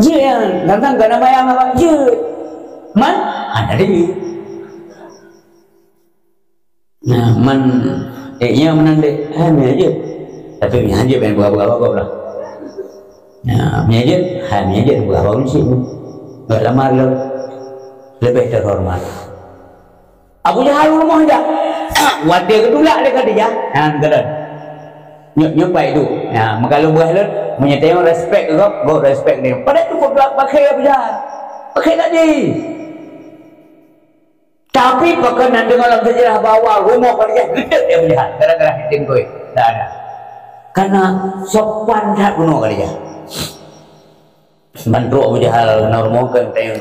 Jeuet, ya, tantang kana bayang apa? Jeuet. Man? Ada dia. Nah, man, eh, iya meunan deh. Hai, mi aja. Tapi mi aja pengen buka-buka bagoe lah. Nah, mi aja, hai, mi aja buka bagoe sih. Enggak lama lo. Lebih terhormat. Abu Jahal rumoh jak. Watèe geutulak lé Khadijah. Nah, kata. Nyok, nyok pai tu. Nah, maka lu buah lut, meunyo tengok respect ke kau, kau respect dia. Padahal tu kau buat pakai Abu Jahal. Pakai tadi. Tapi pakon nan deungoe lam seujarah bahwa rumoh Khadijah geutek di Abu Jahal gara-gara hitim koi. Tak ada. Karena sopan that bunoe Khadijah. Ban trok Abu Jahal na rumoh kan teng,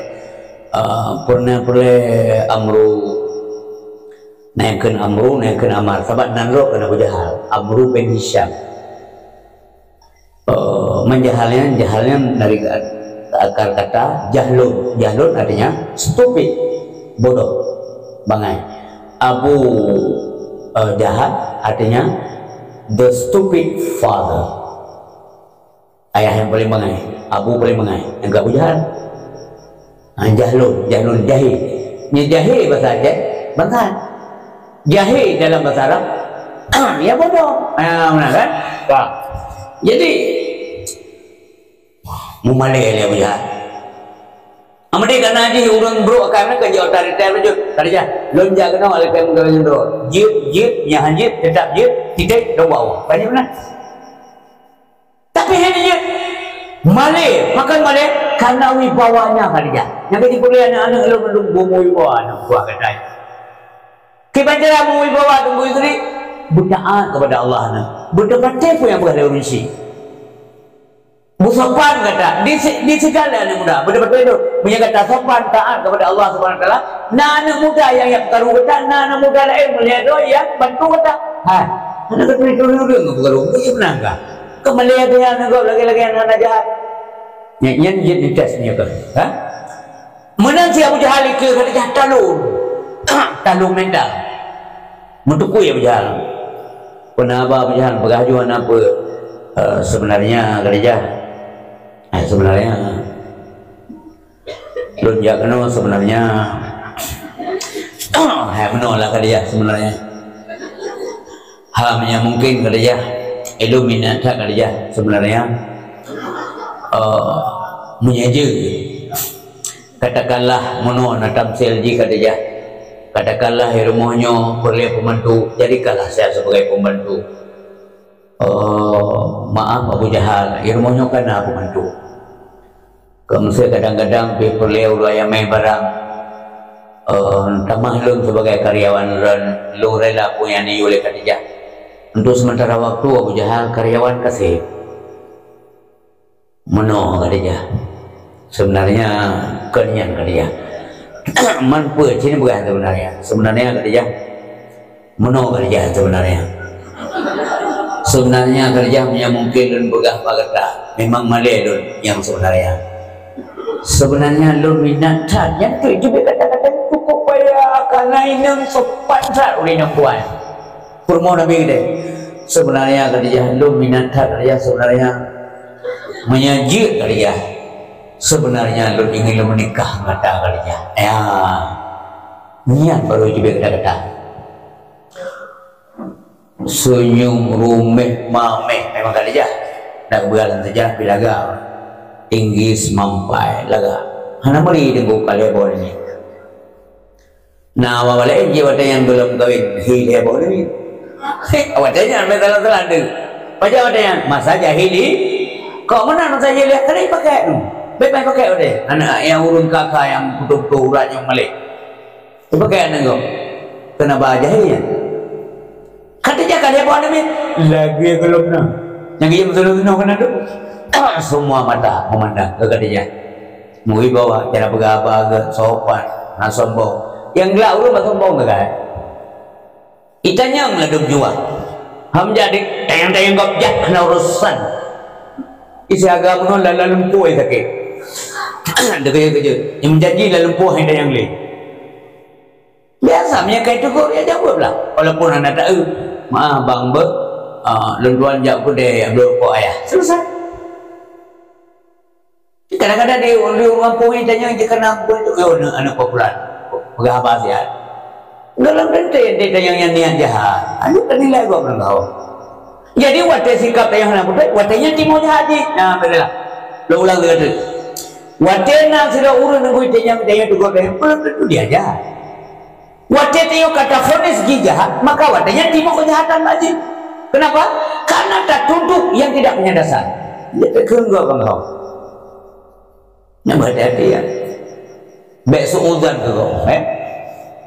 eh, pernah peureulèe Amru. Naikkan Amru, naikkan Amar. Sabab nan rok kan Abu Jahal. Amru bin Hisham. Eh, man jahalnya, jahalnya dari akar kata jahlun. Jahlun artinya stupid, bodoh, bangai. Abu, eh, Jahal artinya the stupid father. Ayah yang paling bangai, abu paling bangai. Yang Abu Jahal. Ha, jahlun, jahlun, jahil. Ni jahil bahasa Aceh, bangsat. Jahil dalam bahasa Arab, ya bodoh. Ha, benar kan? Ka. Jadi, mumalèe lé Abu Jahal. Amadé kana jih ureueng brok akan ka jeuet otoriter beujeuet. Khadijah, lôn jak keunoe lé keu meugawen droe. Jeuet, jeuet, nyan han jeuet, teutap jeuet, titek, dong bak Allah. Banyak beuna. Tapi hana jeuet. Malèe, pakon malèe? Karena wibawanya Khadijah. Nyang ka jipeuleueh aneuk-aneuk lôn, lôn beuwibawa aneuk buah gata. Kiban cara meuwibawa Teungku Yusri, beutaat kepada Allah aneuk. Beuteupatéh peue nyang peugah lé ureueng chik. Beusopan gata di se-, di segala aneuk muda. Beuteupatéh tu, meunyo gata sopan taat kepada Allah Subhanahu Wa Taala, na aneuk muda nyang, nyang peukaru gata, na aneuk muda laén meuleueh droe nyang bantu gata. Hai, aneuk gata ureueng-ureueng peukaru, bukon pernah ka? Keu malèe gata nyan, aneuk gob lagèe-lagèe aneuk jahat. Nyan, nyan jeuet dites nyoe keuh, ha? Meunan si Abu Jahal ikeue Khadijah talon. Talon mental. Meutukui Abu Jahal. Peuna haba Abu Jahal peugah ju hana peue. Eh, sebenarnya Khadijah, eh, sebenarnya lôn jak keunoe sebenarnya, hai meunoe lah Khadijah sebenarnya. Ha, meunyo mungkin Khadijah, ilôn minat that Khadijah sebenarnya. Eh, meunyo jeuet, katakanlah meunoe na tamsil jih Khadijah. Katakanlah di rumoh nyoe peureulèe pembantu, jadikanlah saya sebagai pembantu. Eh, maaf Abu Jahal, di rumoh nyoe ka na pembantu. Keu meusé kadang-kadang pih peureulèe ulôn ayamé barang, eh, tamah lôn sebagai karyawan lôn, lôn rela peue nyang neuyue lé Khadijah. Untuk sementara waktu Abu Jahal karyawan kaseb. Meunoe Khadijah. Sebenarnya kon nyan Khadijah. Man peue cit peugah sebenarnya? Sebenarnya Khadijah, meunoe Khadijah sebenarnya. Sebenarnya Khadijah, meunyo mungkin lôn peugah bak gata, memang malèe lôn nyang sebenarnya. Sebenarnya lôn minat that, nyan keuh jeuet kata-kata cukup payah, kana inong sopan that ulèe inong tuan. Peurumoh Nabi geude. Sebenarnya Khadijah, lôn minat that Khadijah sebenarnya. Meunyo jeuet Khadijah, sebenarnya lôn ingin lôn menikah ngon gata Khadijah. Ya. Nyan baru jeuet kata-kata. Senyum, rumeh, mameh memang Khadijah. Dak beualan saja pih lagak. Inggris mampai lagak. Hana meuri deungon kalé boh ni. Na awak laén jih watèe nyan gohlom kawin, hi lhèe boh ni. Watèe nyan meusalah-salah tu. Pajan watèe nyan masa jahili. Kok meunan masa jahili, kali pakai tu. Bèk pakai watèe. Aneuk nyang ureueng kaka nyang beutôi-beutôi urat nyang malèe. Dipakai aneuk gob. Keuneuk ba jahé nyan. Khadijah ka lhèe boh aneuk miet. Lagèe gohlom na. Nyang geujak meusunoh-sunoh keunan tu. Semua mata memandang ke Khadijah. Meuwibawa, cara peugah haba geuh sopan, hana sombong. Nyang glak ureuëng bak sombong teukai. Itanyong ladôm juah. Ham jadi tanyong-tanyong gob jak hana urusan. Isi agam ngon lala lumpuh sakit. Degeu-degeu. Nyang janji lala lumpuh hai tanyong lé. Biasa meunyo kai teugok ya jaweueb lah. Walaupun hana taeu. Maaf bang beuh. Ah, lôn tuan jak keudè ya blok kok ayah. Selesai. Kadang-kadang di, di ureuëng gampông ni tanyong jih kana beuh tu, "Yo, aneuk, aneuk Pak Fulan." Peugah haba siat. Dalam teuntèe tanyong nyang niat jahat. Aneuk kan nilai gok meunang kau. Jadi watèe sikap tanyong hana beutôi, watèe nyan timoh jahat jih. Nah, beutôi lah. Lôn ulang lagi tu. Watèe na sidroe ureuëng neugui tanyong, tanyong teugok tanyong, belum tentu dia jahat. Watèe tanyoe ka tafonis jih jahat, maka watèe nyan timoh keujahatan bak jih. Kenapa? Karena tatuduh yang tidak punya dasar. Dia takheun gob ngon gob. Nyan hati-hati ya. Bèk suuzan keu gob, eh.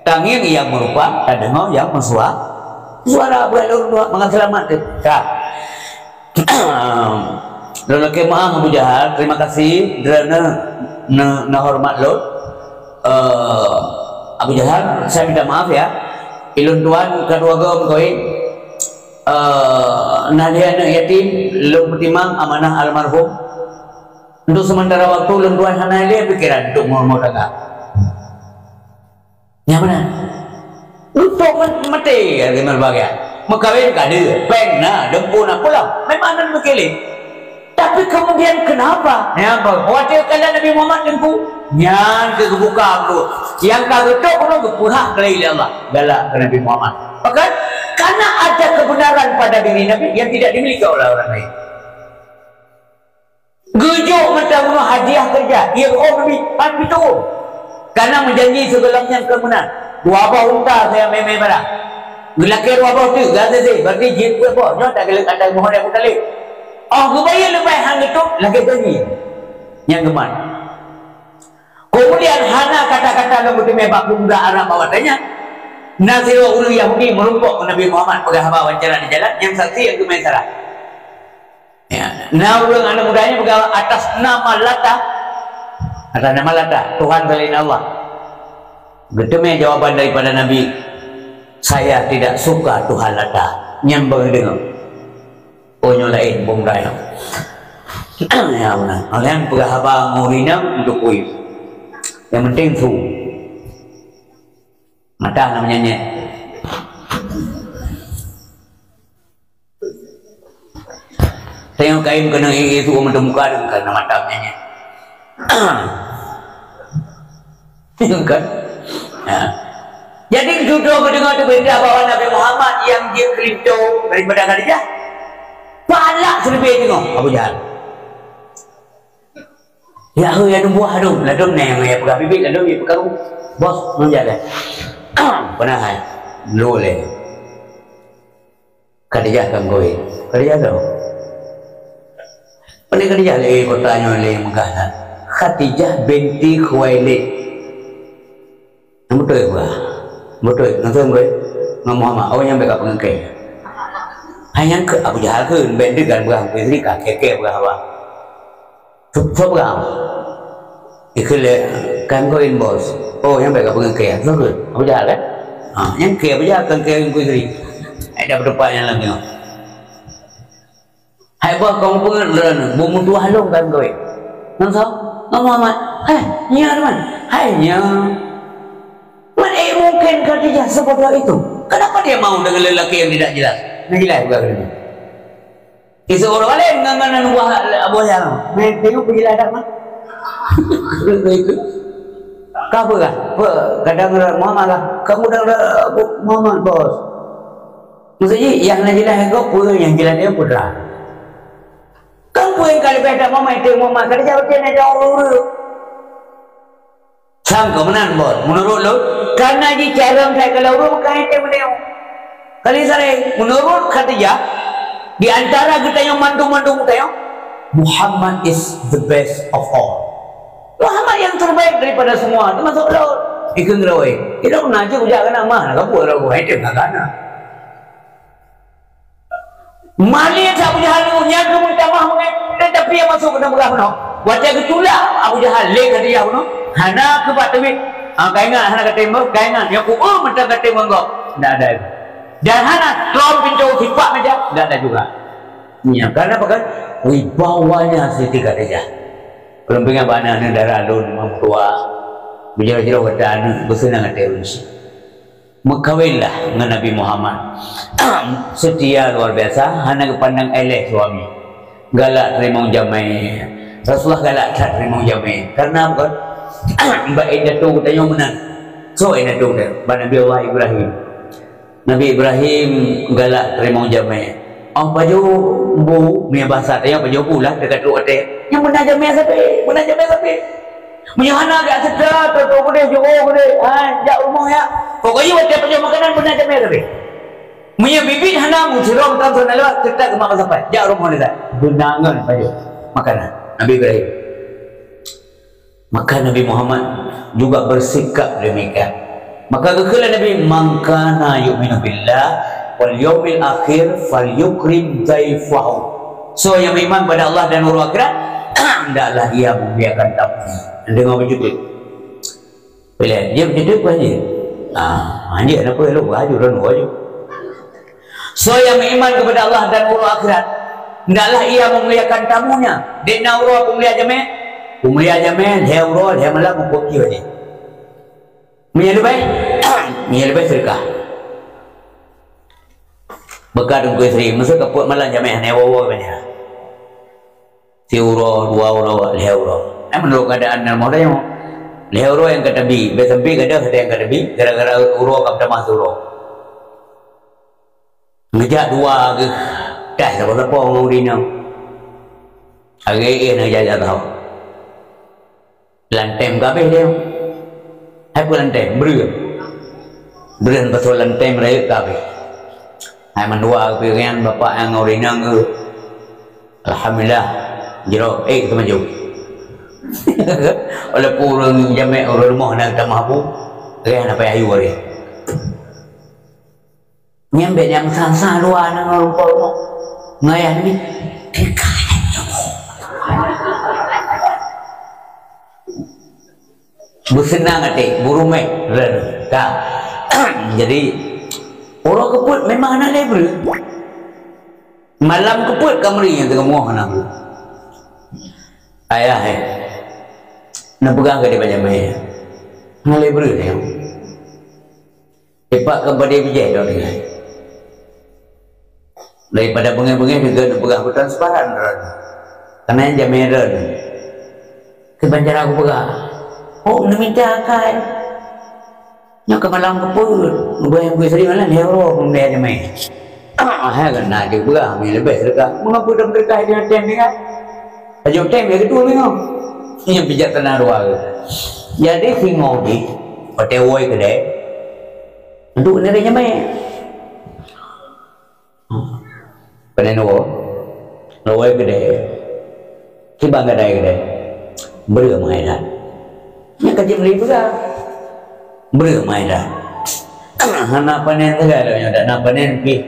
Tangieng nyang meurupa, tadeungoe nyang meusua-, suara. Buat lôn dua mangat seulamat deh. Ka. Lôn lakèe meu'ah Abu Jahal, terima kasih, droeneuh neu-, neuhoreumat lôn. Eh, Abu Jahal, saya minta maaf ya. Ilôn tuan ka dua goe meukawen. Eh, na lhèe aneuk yatim, lôn peutimang amanah almarhum. Untuk sementara waktu, lôn tuan hana lé pikiran untuk meurumoh tangga. Nyang meunan. Untuk men-, maté lagèe meubagian. Meukawen ka deuh, péng na, dempue na pulang. Memang nan meukiléng. Tapi kemudian kenapa? Nyang apa? Khawatir kala Nabi Muhammad teungku. Nyan keu geubuka tu. Nyang ka geutok keunoe geupeuhah kali lé Allah. Galak keu Nabi Muhammad. Bahkan, karena ada kebenaran pada diri Nabi yang tidak dimiliki oleh orang lain. Geujok mata bunoe hadiah keureuja, ié keu Nabi, pan pitu. Kana meujanji sigohlom nyan keu meunan. Dua boh unta saya mé-mé barang. Geulakèe dua boh teuk, gaséh-séh, berarti jeuet peuet boh. Nyoe tak geuleuek ata mohon Abu Talib. Oh, geubayeue leubeh han geutôb, lagèe janji. Nyang geumat. Keumudian hana kata-kata lom geuteumé bak peumuda Arab bak watèe nyan. Na sidroe ureueng Yahudi meurumpok ngon Nabi Muhammad peugah haba wawancara di jalan, nyang saksi nyang geumé salah. Ya, na ureueng aneuk muda nyan peugah atas nama Lata, atas nama Lata, Tuhan selain Allah. Geuteumé jawaban daripada Nabi, "Saya tidak suka Tuhan Lata." Nyan beuneudeungoe. Oh, nyoe laén, bông gai lom. Ya, beuna. Awaknyan peugah haba ngon ureueng inong untuk kui. Nyang penting su. Mata na meunyanyet. Tengok kain kena i-, i-, su mata muka dia, karena mata meunyanyet. Kan? Ya. Jadi, dudoe geudeungoe tu beurita bahwa Nabi Muhammad nyang jeuet keu linto daripada Khadijah. Palak seuleubeh deungoe Abu Jahal. Ya, heu, ya, dum buah dum. Ladum neng, ya, peugah bibit, ladum, ya, peugah bos, ngon jalan. Pernah hai. Dua leh. Khadijah kan kawin. Khadijah tu. Pandai Khadijah lé kota nyoe lé megah that. Khadijah binti Khuwailid. Nyang beutôi peugah. Beutôi, ngon soe beutôi? Ngon Muhammad. Oh, nyang bèk ka peungeuh kèe. Hai nyang keu Abu Jahal kheun, bèk deugan peugah, bèk sirika, kèe-kèe peugah haba. Soe, soe peugah? Ikheun lé, "Kan kawin, Bos." Oh, nyang bèk ka peungeuh kèe. Soe kheun? Abu Jahal, kan? Ha, nyang kèe Abu Jahal, kan kèe Teungku Idris. Hai dah beuteupat nyang lam nyoe. Hai Bos, kong peungeuh lôn, bu meutuah lôn kan kawin. Ngon soe? Ngon Muhammad. Hai, nya teman. Hai, nya. Man, eh, mungkin Khadijah sebodoh itu. Kenapa dia mau dengan lelaki yang tidak jelas? Nah, jelas bukan Khadijah. Isu ureueng laén ngon, ngon, ngon buah, buah yang. Meh, tengok peujeulaih dak mah. Ka peugah, pe-, kadang Muhammad lah. Kamu dah, dah, Muhammad, Bos. Maksud jih, yang na jeulaih keu peue, nyang jeulaih dia putra. Kan peue nyang ka leubeh dak Muhammad, itu Muhammad. Khadijah beutôi na ureueng-ureueng. Sang keu meunan, Bos. Meunurot lôn, kana jicarông that keu lôn, bukan item meunyoe. Kali saleh, meunurot Khadijah, di antara geutanyoe mandum-mandum geutanyoe, Muhammad is the best of all. Muhammad yang terbaik daripada semua, termasuk lôn. Ikheun lôn, eh. Ilôn na jeuet kujak keu na mah, na kapue lôn, item na kana. Malèe that Abu Jahal nyoe, nyan keuh meutamah mungken, tetapi nyang masuk keunan peugah bunoe. Watèe geutulak Abu Jahal lé Khadijah bunoe, hana keuh bak teubiet. Ah, ka ingat hana ka teurimong, ka ingat nyang ku, oh, mantong ka teurimong gob. Ndak ada. Dan hana lom pintoe sipak meja, ndak ada juga. Nya, karena apa kan? Wibawanya Siti Khadijah. Lôn peuingat bak aneuk-aneuk dara lôn, meutuah, beujroh-jroh gata aneuk, beuseunang até ulôn. Meukawinlah ngon Nabi Muhammad. Seutia luar biasa, hana geupandang éléh suami. Galak teurimong jamé. Rasulullah galak that teurimong jamé. Karena apa? Bak indatu geutanyoe meunan. Soe indatu geutanyoe? Bak Nabi Allah Ibrahim. Nabi Ibrahim galak teurimong jamé. Ong pajoh bu, meunyoe basa tanyoe pajoh bu lah, teuka trok até. Nyang beuna jamé sabe, beuna jamé sabe. Meunyoe hana, jak seutôt, trok keudeh, jiôh keudeh, hai, jak rumoh ya. Pokoknya watèe pajoh makanan beuna jamé sabe. Meunyoe biet hana, meucurong tam sana lewat, seutôt keu mak masapat, jak rumoh lezat. Beuna ngon pajoh makanan Nabi Ibrahim. Maka Nabi Muhammad juga bersikap demikian. Maka geukheun lé Nabi, "Man kana yu'minu billah wal yaumil akhir falyukrim dhaifahu." Soe nyang meuiman pada Allah dan uroe akhirat, hendaklah ia memuliakan tamunya. Deungoe beujeuet. Pilih, jeuet beujeuet bukan jeuet? Ah, jeuet, kenapa lu baju dan baju? Soe nyang meuiman kepada Allah dan uroe akhirat, hendaklah ia memuliakan tamunya. Dek na uroe peumulia jamé, peumulia jamé lhèe uroe lhèe malam meukoki wajéb. Meunyoe leubeh, meunyoe leubeh sedekah. Beuka Teungku Yusri, meuseu ka peuet malam jamé hana woe-woe banyak. Siuroe, dua uroe, lhèe uroe. Nah, meunurot keuadaan rumoh tanyoe, lhèe uroe nyang ka tabi, bèk sampoe gadôh ada nyang ka tabi, gara-gara uroe ka meutamah siuroe. Geujak dua geuh, dah sapo-sapo ngon ureueng inong. Agak éh na geujak-jak tau. Lantem ka abéh lé. Hai peue lantem, breueh. Breueh pasoe lantem rayeuk ka abéh. Hai mandua geupikiran bapak nyang ngon ureueng inong geuh. Alhamdulillah, jroh, éh, teumaju. Walaupun ureueng jamek, ureueng rumoh na tamah bu, reh na payah yue reh. Nyan bèk nyang sa-sa luwa na ngon rumpok rumoh. Ngon ayah nyan. Beuseunang até, beurumèh, reuen. Ka. Jadi, uroe keupeuet memang hana lé breueh. Malam keupeuet ka meuri nyang teungoh moh hana breueh. Ayah, eh. Neupeugah keu di bajang maya. Hana lé breueh, eh. Ipak keu padé bijéh dok tinggai. Daripada beungéh-beungéh deungon neupeugah beuton seuparan droe. Kana jamé droe. Keu ban cara kupeugah. Oh, neumita akai. Nyoe keu malam keupeuet. Neubeue bui seri malam lhèe uroe peureulèe jamé. Ah, hai kan na jeuet peugah, mi leubeh seudeukah. Meungapeue dong seudeukah di ateueh tinggai? Ajoh tem ya keudua meunyoe. Nyan pijak teuna dua. Jadi singoh jih, watèe woe keudè. Untuk nere nyamai. Panen woe. Woe keudè. Kiban gadai keudè. Breueh meuhai that. Nyan ka jeuet meuli peugah. Breueh meuhai that. Hana panen sagai lagèe nyoe, dak na panen pih.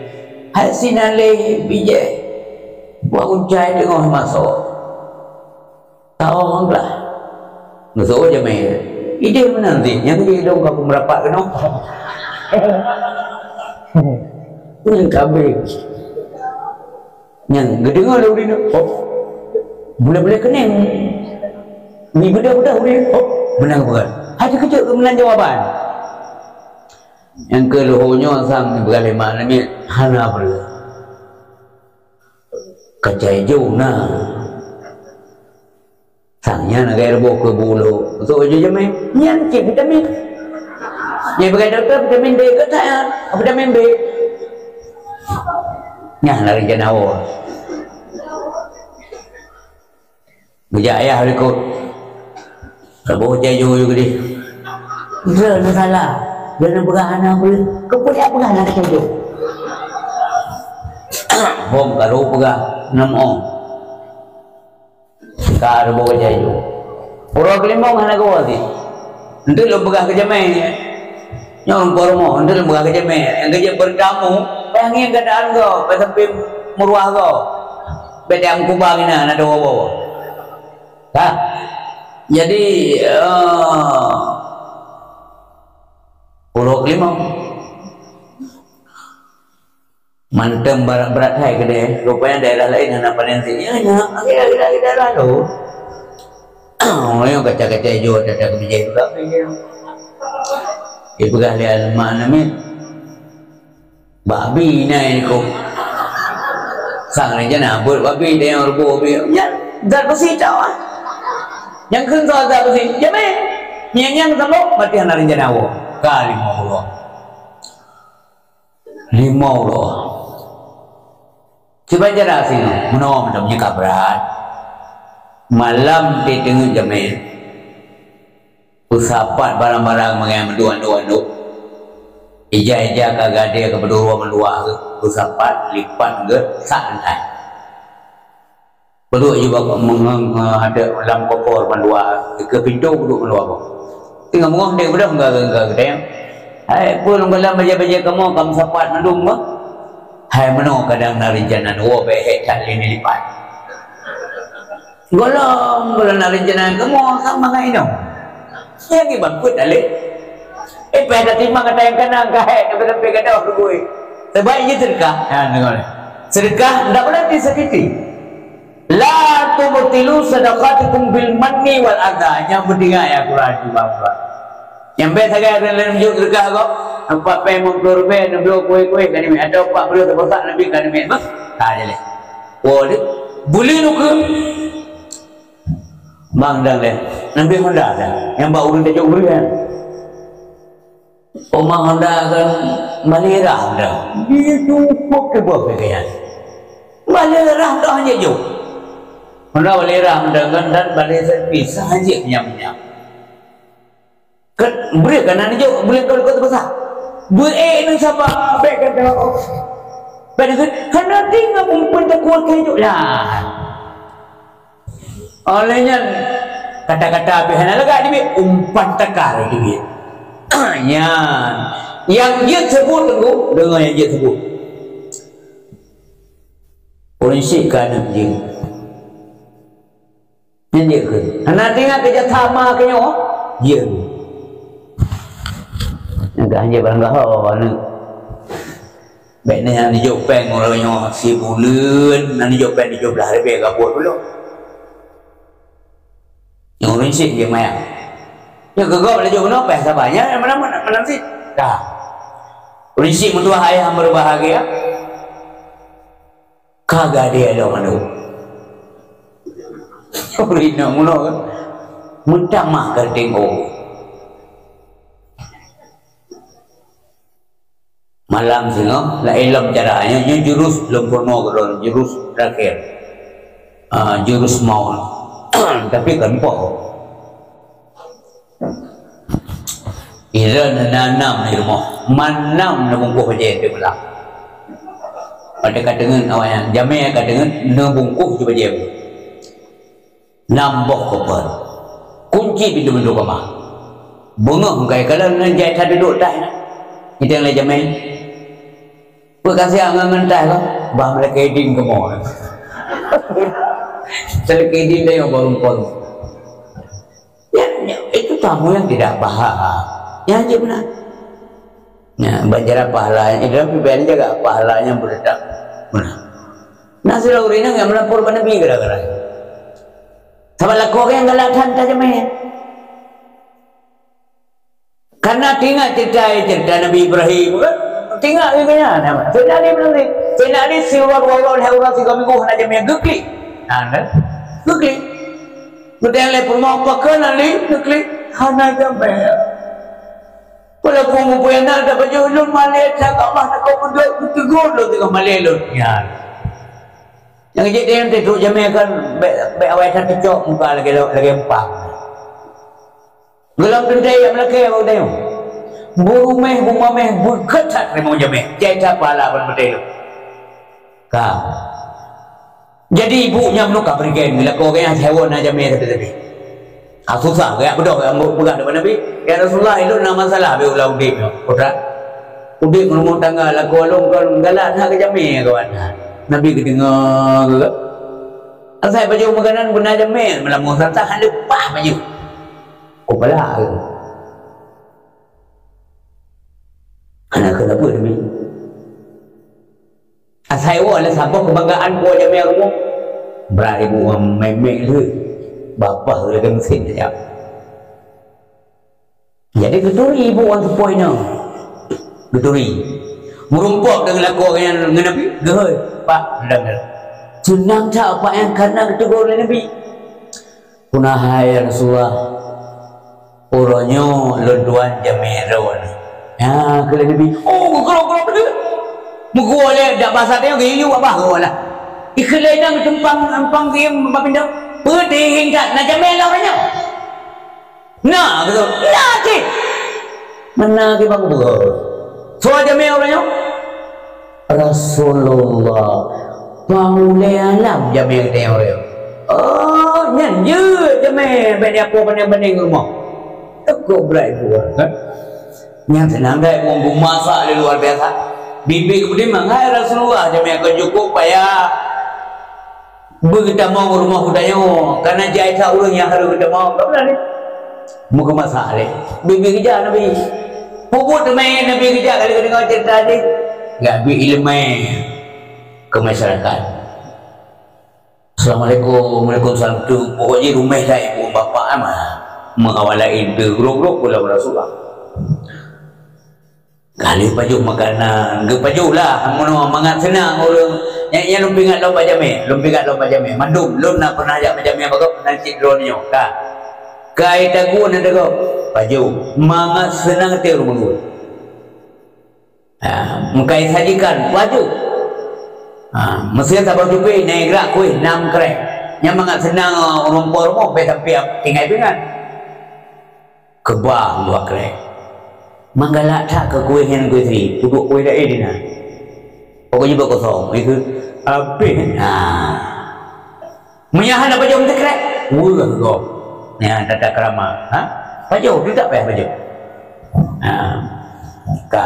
Hai sinaleh bijéh. Buat uncai teungoh maso. Tahu lah. Ngeuseuôt jamé. Idéh meunan sih, nyang idéh dong ka peumerapat keunoe. Nyang kabeh. Nyang geudeungoe lé ureueng nyoe, oh, bulèe-bulèe keuneng. Mi beudôh-beudôh ureueng, oh, meunan bukan. Hai teukeujot keu meunan jawaban. Nyang keu leuhô nyoe sang peugah lé mak lé miet hana breueh. Kacai jong na. Sang nyan agak reuboh keu bu lhok. Untuk uji jamé, nyan cit vitamin. Nyan bagi doktor vitamin D ke tak? Vitamin B. Nyan lah rencana awak. Geujak ayah likot. Reuboh jai jong yue geudeh. Droeneuh salah. Droeneuh peugah hana beu. Keupeue jak peugah hana teukeujot. Hom karu peugah nam ong. Ka reuboh jai jong. Uroe keulimong hana geuwoe cit. Enteuk lôn peugah keu jamé. Nyoe ureueng po rumoh, enteuk lôn peugah keu jamé. Nyang geujak beutamu, payah ngieng keuadaan gob, payah sampai meuruah gob. Bèk tajak meukuba inan, na dua woe. Ka? Jadi, eh, Uroe kelimong. Mantong brat-brat hai keudeh. Rupanya daerah laén hana panen sit. Ya, ya, akhé-akhé daerah laén. Oh, yang kaca-kaca ijo, kaca keubijéh juga. Dipeugah lé Alma Namit. Babi nai ko. Sang rencana buet babi deh yang rubuh babi. Nyan zat beusi tau ah. Nyang kheun soal zat beusi. Jamé. Nyang nyang sambung mati hana rencana wo. Ka lima uroe. Lima uroe. Cuba cara singoh. Meunoe meunoe nyang ka brat. Malam teungeut jamé. Peusapat barang-barang meungai meudua-dua-dua. Ija-ija ka gadée ka beudua meuluah geuh. Peusapat lipat geuh sak lantai. Peuduek jiba meungeung ada lam kopor mandua ke pintu peuduek mandua boh. Tinggal meungoh dek beudôh enggak enggak geude. Hai pun golam baja-baja kamoe kam sapat mandum bah. Hai meunoe kadang na rencana dua beh hek tak lini lipat. Golam golam na rencana kamoe sama ngai inong. Nyang iban peuet alek. Eh, payah tatimang ata nyang kana ka hék, tapi sampai gadoh tu bui. Sebaik je sedekah. Ha, tengok ni. Sedekah ndak boleh disakiti. "La tubtilu sadaqatikum bil manni wal adha." Nyang penting ya Quran tu bang. Nyang best sagai ureueng laén juk sedekah kok. Empat pèng lima puluh ribèe, enam puluh kueh-kueh ka nibak. Atau empat puluh teubosak lebih ka nibak. Bah, ka jaleh. Wo dia. Boleh tu ke? Bang dah leh. Nabi Honda dah. Nyang bak ureueng tajok ureueng kan. Oma Honda kan malirah dah. Dia cukup ke bawah pikiran. Malirah dah hanya jok. Honda malirah dah kan dan balik servis sahaja nyam-nyam. Kan, bri kan aneuk jok, bri kau kau terbesar. Bri eh ni siapa? Bek kata. Bek kata, hana tinggal umpan tak kuat kejok lah. Oleh nyan, kata-kata habis hana lega dibi umpan takar dibi. Nyan. Yang jeuet sebut tu, dengar yang jeuet sebut. Ureueng syik ka aneuk jeuet. Nyan jeuet keu. Hana teuingat keu jasa ma keu nyoe? Jeuet. Nyang ka hanjeuet barang gaho aneuk. Bèk nyan neujok péng uroe nyoe sibuleuen, na neujok péng tujoh blaih ribèe ka buet ulôn. Nyang ureueng syik jeuet mayang. Nyang keu gob laju keunoe péng saban. Nyan mana, mana, mana sit? Ka. Ureueng syik meutuah ayah berbahagia. Ka gadée lom aneuk. Ureueng inong mulo meutamah geutanyoe. Malam singoh, laén lom cara nyoe, nyoe jurus lom peurunoe keudroe, jurus terakhir. Ah, jurus maut. Tapi kan poh. Ira na nam di rumoh, manam na bungkôh bajée teuh beulah. Pada ka teungeut awaknyan, jamé ka teungeut na bungkôh ju bajée. Nam boh koper. Kunci pintoe-pintoe kama. Beungoh kai kalon nan jai that dudoe tah na. Itang lé jamé. Peue kasiang ngon mentah kah? Bah malaikat idin kamoe. Malaikat idin dayong baru pon. Ya, ya, itu tamu yang tidak paham. Ya, aja benar. Ya, banjaran pahala yang itu, tapi jaga pahala yang berdetak. Benar. Nah, sudah ureueng yang melapor pada Nabi gara-gara. Sama lakukan yang galak than tajamé. Karena teuingat cerita, cerita Nabi Ibrahim kan? Teuingat ke kan? Saidina Ali bilang ni, Saidina Ali siuroe dua uroe lhèe uroe sigoe minggu hana jamé geuklik. Ha, kan? Geuklik. Geutanyong lé peurumoh, "Pakon Ali geuklik?" "Hana jamé." Walaupun mupeue aneuk dak pajoh lôn malèe that Allah takot beudôk geutegur lôn teungoh malèe lôn. Nyan. Nyang jeuet teuh trok jamé kan bèk, bèk awai that teucok muka lagèe, lagèe empang. Gohlom teuntèe jak meulakèe bak geutanyoe. Beuruméh, beumaméh, beuketat rimong jamé. Jai that pahala ban meuteuleueng. Ka. Jadi ibu nyan meunurot ka beureugen, geulakoe geuh nyan seuheuen na jamé sabe-sabe. Ah, susah, geujak beudôh, geujak peugah lé Nabi, "Ya Rasulullah, ulôn na masalah bak ulah udép nyoe." Putra, udép meurumah tangga, lakoe lôn kon galak that keu jamé kawan. Nabi geudeungoe geuh. Asai bajèe makanan beuna jamé, meulamu santah leupah bajèe. Kupala geuh. Kenapa demi? Asai woe lé saboh keubanggaan po jamé rumoh. Brat ibu meumé lheueh. Babah lagée meusén saja. Jadi geuturi ibu wan seupôt inong. Geuturi. Meurumpok deungon lakoe nyan ngon Nabi, geuhôi, "Pak, dang." Seunang that Pak nyan karena geutegur lé Nabi. "Peue na hai, ya Rasulullah?" "Uroe nyoe lôn tuan jamé droeneuh." Nyan keu lé Nabi, "Oh, geugrok-grok lé." Meugoe lé dak basa teuh geuyue babah goe lah. Ikheun lé inong teumpang, teumpang geuyue bak pintoe. "Peue teuh hieng that na jamé lôn uroe nyoe?" "Na," geukheun, "na cit." "Meunan cit bang buet." "Soe jamé uroe nyoe?" "Rasulullah." "Pang ulée alam jamé geutanyoe uroe nyoe." "Oh, nyan jeuet jamé, bék diapoe bandeng-bandeng rumoh." Teuka brat ibu, kan? Nyan seunang that ibu meumasak lé luar biasa. Bibi keumudian mangat, "Hai Rasulullah, jamé kon jukuk payah." Beugeutamong u rumoh geutanyoe, kana jai that ureuëng nyang harôh geutamong, ka meunan lé. Meugeumasak lé. Bibi geujak Nabi. Peubuet teumé Nabi geujak kali geudeungoe ceurita jih. Geubi iéleumé keu masyarakat. "Assalamualaikum, waalaikumsalam." Tu pokok jih ruméh that ibu bapak mah. Meuawai laén teugrok-grok pulang Rasulullah. Ka lheueh pajoh makanan, geupajoh lah, meunoe mangat seunang ureuëng. Nyan, nyan lôn pingat lom bak jamé, lôn pingat lom bak jamé. Mandum, lôn na pernah jak bak jamé bagoe, pernah cit droeneuh nyoe, ka. Kai tagun na tagoe, pajoh. Mangat seunang teuh ureuëng mandum. Ha, meukai sajikan, pajoh. Ha, meusé saboh cupi, na geujak kueh nam krek. Nyan mangat seunang ureuëng po rumoh, bèk sampai tinggai pingan. Keubah dua krek. Manggalak that keu kueh nyan kueh sri, peuduek kueh laén di na. Pokok jih bak kosong, itu habéh. Ha. Meunyo hana pajoh meusikrek, weueh gob. Nyan tata krama, ha? Pajoh, tu tak payah pajoh. Ha. Ka.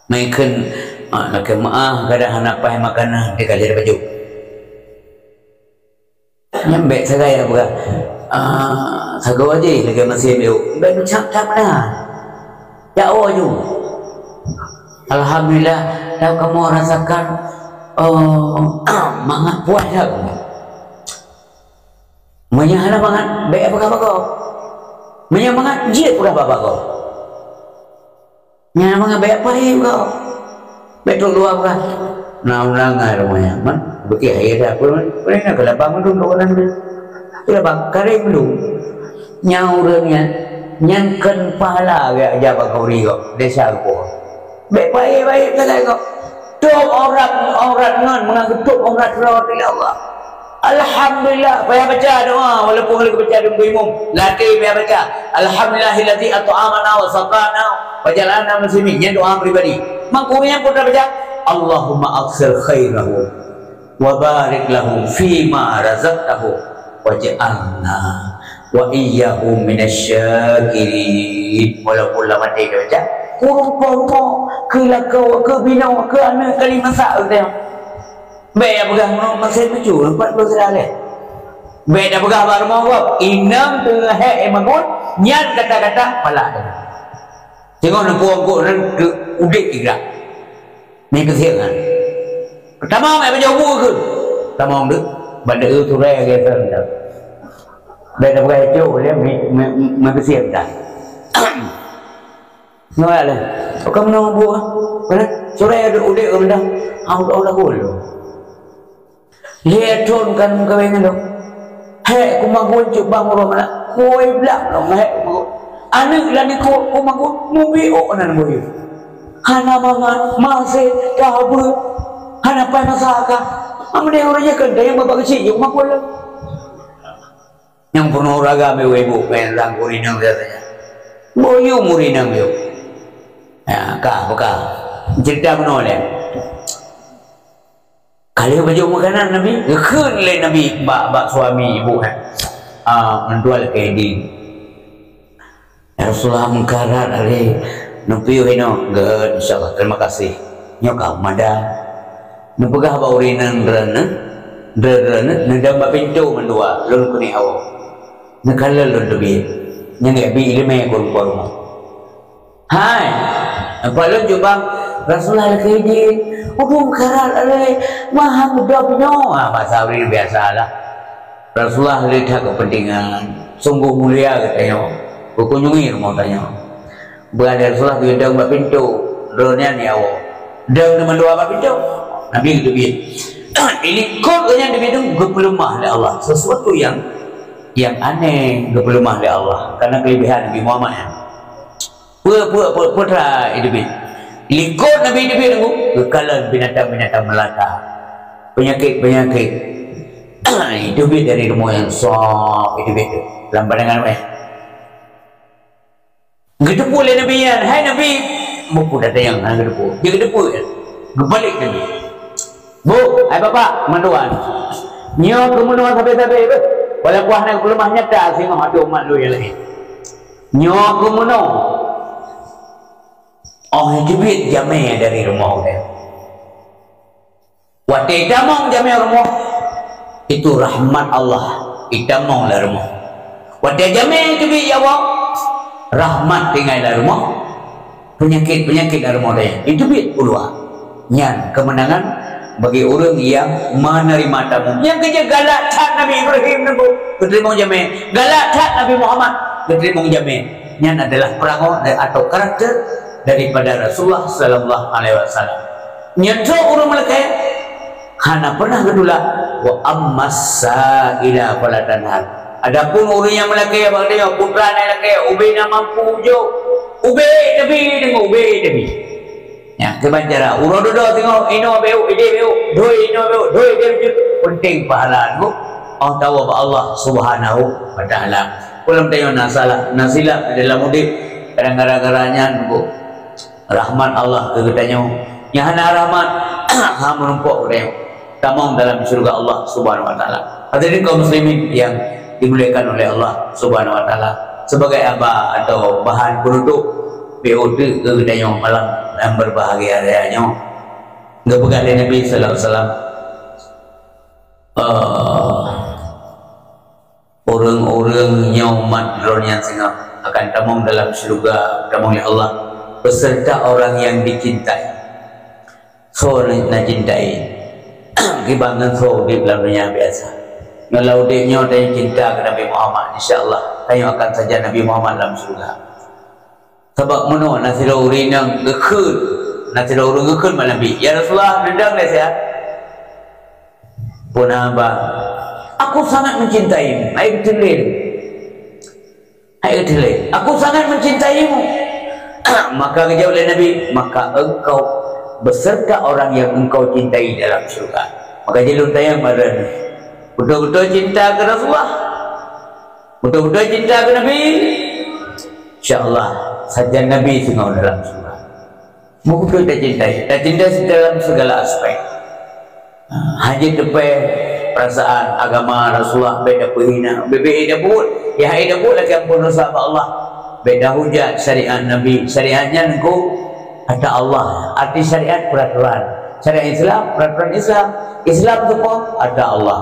Meuikheun, ah, lakée meuáh, kadang hana paih makanan, dia ka jadi pajoh. Nyan bék sagai na peugah, ah, sagoe jih lagée maséh miyueb. Bék meucab that meunan. Jak woe ju. Alhamdulillah, dah kamoe rasakan, oh, mangat puas that. Meunyo hana mangat, bék peugah bak gob. Meunyo mangat, jeuet peugah bak gob. Nyan mangat bék paih gob. Bék trok luwa peugah. Na undangan rumoh nyan, man. Beutôi, ya dah, peue, peue na keu labang mandum trok ureueng nyan. Keu labang, kareng mandum. Nyan ureueng nyan, nyan kon pahala geujak bak khanduri gob, desya geupoh. Bék paih-paih sagai gob. Tôb aurat, aurat ngon, mangat geutôb aurat droe, ya Allah. Alhamdulillah, payah baca doa, walaupun hana geubaca di muka imum. Latih payah baca, "Alhamdulillahilladzi at'amana wa saqana wa ja'alna muslimin." Nyan doa pribadi. Mangkuri nyang pun baca, "Allahumma aktsir khairahu wa barik lahu fima razaqtahu waj'alna wa iyyahu minasy syakirin." Walaupun lam até ka baca, kureueng poh rumoh, keu lakoe, keu binoe, keu aneuk, kali masak, keu Bék tapeugah ngon maséh tujoh, empat belas lhèe. Bék tapeugah bak rumoh gob, inong teungoh hék ié magun, nyan kata-kata palak teuh. Teungoh neupeuangkot nyan keu udép igrah. Meukeuseuek nyan. Tamong, eh, pajoh bu keu. Tamong deuk, ban deuh surai lagèe seureueng dah. Bék tapeugah icok lé mi-, mi-, mi-, meukeuseuek dah. Nyoe lé. Ka meunoe buet, eh? Surai udép-udép ka meunoe. Au, au, lagu lom. Lhèe thon ka meukawen ngon lôn. Hék kumagun cit bang uroe malam. Kue blak lôn hék kumagun. Aneuk lôn ikot kumagun, mubi ôk nan boyue. Hana mangat, maséh, ka beue. Hana pai masa ka. Amun deh ureueng nyan keuntèe nyang babah keuchik jih kumagun lom. Nyang peunoh raga meuwée bu, péng rang ureueng inong biasa nyan. Boyue ureueng inong yue. Ya, ka, buka. Cerita bunoe lé. Ka lheueh pajoh makanan Nabi, geukheun lé Nabi bak, bak suami ibu, eh. Ah, meutuah lakée di. Ya Rasulullah, meukarat hari neupiôh inoe. Gét, insya Allah, terima kasih. Nyoe ka mada. Neupeugah bak ureueng inong droeneuh, droeneuh, neudong bak pintoe mandua, lôn keuneuk awai. Neukalon lôn teubiet. Nyang gét bi ileumé keu rumoh. Hai! Apa lôn cubang, Rasulullah lakée jih, udum karat alai, mahang dop nyoe. Ha, basa ureuëng biasa lah. Rasulullah le that keupeuntengan, sungguh mulia geutanyoe, geukunjungi rumoh tanyoe. Beualèh Rasulullah geudong bak pintoe, droeneuh nyan nyoe. Dong teuma dua bak pintoe. Nabi geuteubiet. Ini kot geuh nyan teubiet geupeuleumah lé Allah. Sesuatu yang, yang aneh geupeuleumah lé Allah. Karena kelebihan Nabi Muhammad nyan. Peue, peue, peue, peue teuma iteubiet? Likot Nabi iteubiet nunggu, geukalon binatang-binatang meulata. Penyakit-penyakit iteubiet dari rumoh nyang sop iteubiet tu. Lam pandangan weh. Geuteupeue lé Nabi nyan, "Hai Nabi," muphom ata nyang hana geuteupeue. Dia geuteupeue nyan. Geubalek Nabi. "Bu, hai bapak, mandua. Nyoe keumeunoe sabe-sabe beuh. Walaupun hana geupeuleumah nyata singoh ateueh umat lôn nyang laén. Nyoe keumeunoe." Oh, iteubiet jamé dari rumoh ulèe. Watèe itamong jamé rumoh, itu rahmat Allah itamong lam rumoh. Watèe jamé iteubiet ya Allah, rahmat tinggai lam rumoh, penyakit-penyakit lam rumoh deh iteubiet u luwa. Nyan keumeunangan bagi ureuëng nyang meuneurimong tamu. Nyang keujeuet galak that Nabi Ibrahim nunggu geuteurimong jamé, galak that Nabi Muhammad geuteurimong jamé. Nyan adalah perangoe atau karakter daripada Rasulullah sallallahu alaihi wasallam. Nyan trok ureuëng meulakée hana pernah geutulak, "Wa ammas sa'ila fala tanhar." Adapun ureuëng nyang meulakée bak geutanyoe, putra na lakée, ubé na mampu jok, ubé tabi deungon ubé tabi. Nyan kiban cara uroe dudoe singoh, inoe beu, idéh beu, doi inoe beu, doi idéh beu, penting pahala nunggu. Oh tahu bak Allah Subhanahu wa Taala. Peue lom tanyoe na salah, na silap di dalam udép, kadang gara-gara nyan nunggu. Rahmat Allah keu geutanyoe. Nyang hana rahmat, ha meurumpok geutanyoe. Tamong dalam syurga Allah Subhanahu wa Taala. Hadirin kaum muslimin yang dimuliakan oleh Allah Subhanahu wa Taala, sebagai aba atau bahan penutup P O T keu geutanyoe malam yang berbahagia raya nyoe, geupeugah lé Nabi sallallahu alaihi wasallam, eh, ureuëng-ureuëng nyoe umat droe nyan singoh akan tamong dalam syeuruga, tamong lé Allah, beserta orang yang dicintai. Soe na cintai? Kiban ngon soe udép lam donya biasa. Nyoe lam udép nyoe tanyoe cinta keu Nabi Muhammad, insya Allah tanyoe akan sajan Nabi Muhammad lam syeuruga. Sabab meunoe na sidroe ureuëng nyang geukheun, na sidroe ureuëng geukheun bak Nabi, "Ya Rasulullah, neudong lé siat." Peue na ba, "Aku sangat mencintaimu." Hai beutôi lé. Hai beutôi lé. "Aku sangat mencintaimu." Maka geujaweueb lé Nabi, "Maka engkau beserta orang yang engkau cintai dalam syurga." Maka jih lôn tanyong bak droeneuh, beutôi-beutôi cinta keu Rasulullah? Beutôi-beutôi cinta keu Nabi? Insya Allah, sajan Nabi singoh dalam syeuruga. Beutôi tacintai, tacintai dalam segala aspek. Hana teupeu perasaan agama Rasulullah, bèk tapeuhina, bèk, bèk tabuet, nyang hana tabuet lakèe ampôn dosa bak Allah. Bèk tahujat syariat Nabi, syariat nyan keu ata Allah. Arti syariat peraturan. Syariat Islam, peraturan Islam. Islam tu keu ata Allah.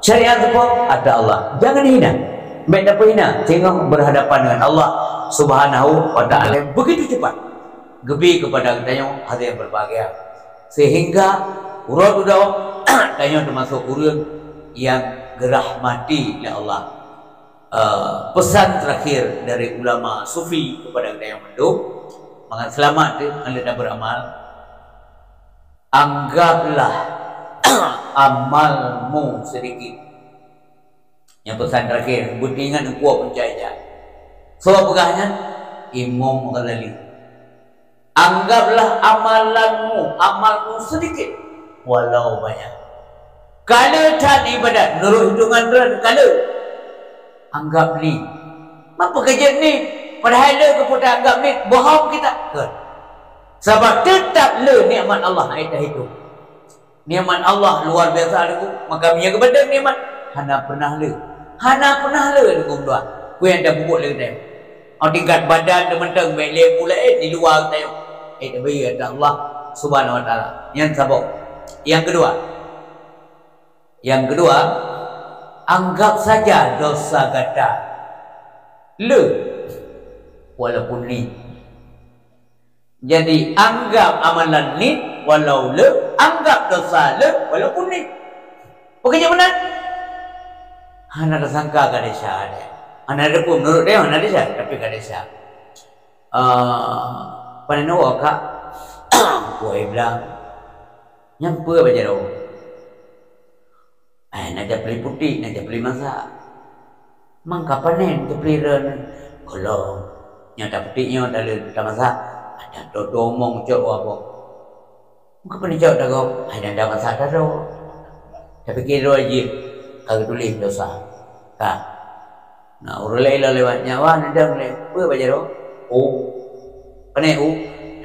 Syariat tu keu ata Allah. Jangan dihina. Bèk tapeuhina, singoh berhadapan dengan Allah Subhanahu wa Taala. Begitu cepat. Geubri keupada geutanyoe hadirin berbahagia. Sehingga uroe dudoe tanyoe teumasuk ureuëng nyang geurahmati lé Allah. Eh, pesan terakhir dari ulama sufi kepada geutanyoe mandum, mangat seulamat teuh, ngon leuta beuramal. Anggaplah amalmu sedikit. Nyang pesan terakhir, beuteuingat Teungku Abu Jahjah. Soe peugah nyan? Imam Ghazali. Anggaplah amalanmu, amalmu sedikit, walau banyak. Ka le that ibadat, nurut hitungan droen ka le. Anggap ni. Mapa keujeuet ni? Padahai le keu peue ta anggap ni, bohong kita. Kon. Sabab teutap le nikmat Allah hana tahitung. Nikmat Allah luar biasa lagu, maka meunyoe geubandeng nikmat, hana peunah le. Hana peunah le lagu meuluah. Peue nyang tapeubuet lé geutanyoe? Oh, tingkat badan teuh mantong bèk lé peue laén di luwa geutanyoe. Eh, tabri ata Allah Subhanahu wa Taala. Nyan saboh. Nyang keudua. Nyang keudua, anggap saja dosa gata le, walaupun ni. Jadi, anggap amalan nit walau le, anggap dosa le walaupun nit. Bukan je beuna? Hana tasangka ka desya deh. Hana ada pun menurut dia hana desya, tapi ka desya. Ah, panai nyoe, Kak? Kuai blang. Nyang peue bak jaroe? Eh, na japli putik, na japli masak. Mangka panen japli reuen. Kalau nyang taputik nyoe taleueng tamasak, ada dodo mong cok waboh. Maka peunicok dagoe, hai dan dah masa tado. Tapi kira jih ka geutuléh dosa. Ka. Nah, ureuëng laén lewat nyawa nidang lé, peue bak jaroe? Oh. Pane u?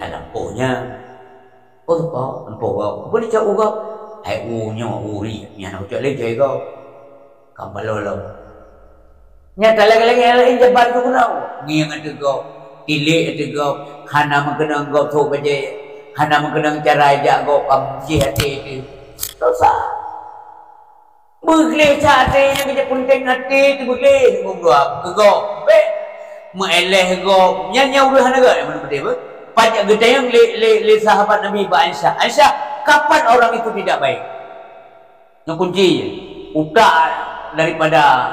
Dalam poh nyan. Oh, oh, empoh gob. Peue nicok u gob? Hai u nyoe uri, nyan ucok lé jai gob. Ka balolong. Nyata lagée-lagée laén jaban gubunur. Ngieng ateueh gob, tilék ateueh gob, hana meukeunong gob sôk bajée, hana meukeunong cara jak gob ka meucéh até teuh. Dosa. Beugleh sa até nyang keu peunteng até teuh beugleh ngon gob keu gob. Bék meuéléh gob. Nyan nyang ureuëng hana gét nyang beutôi beuh. Pajak geutanyong lé, lé, lé sahabat Nabi bak Aisyah. Aisyah, kapan orang itu tidak baik? Nyoe kunci utak daripada,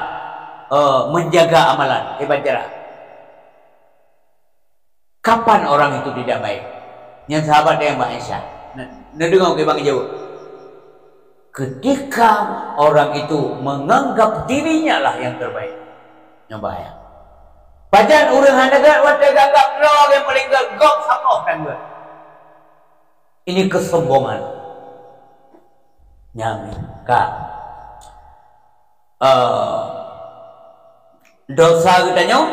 eh, menjaga amalan ibadah. Kapan orang itu tidak baik? Nyang sahabat nyang bak Aisyah. Na, na deungoe keu bang jaweueb. Ketika orang itu menganggap dirinya lah yang terbaik. Nyoe bahaya. Pajan ureuëng hana gét watée geuanggap droe nyang paléng gét gob saboh tan gét. Ini kesombongan. Nyang ka, eh, dosa geutanyoe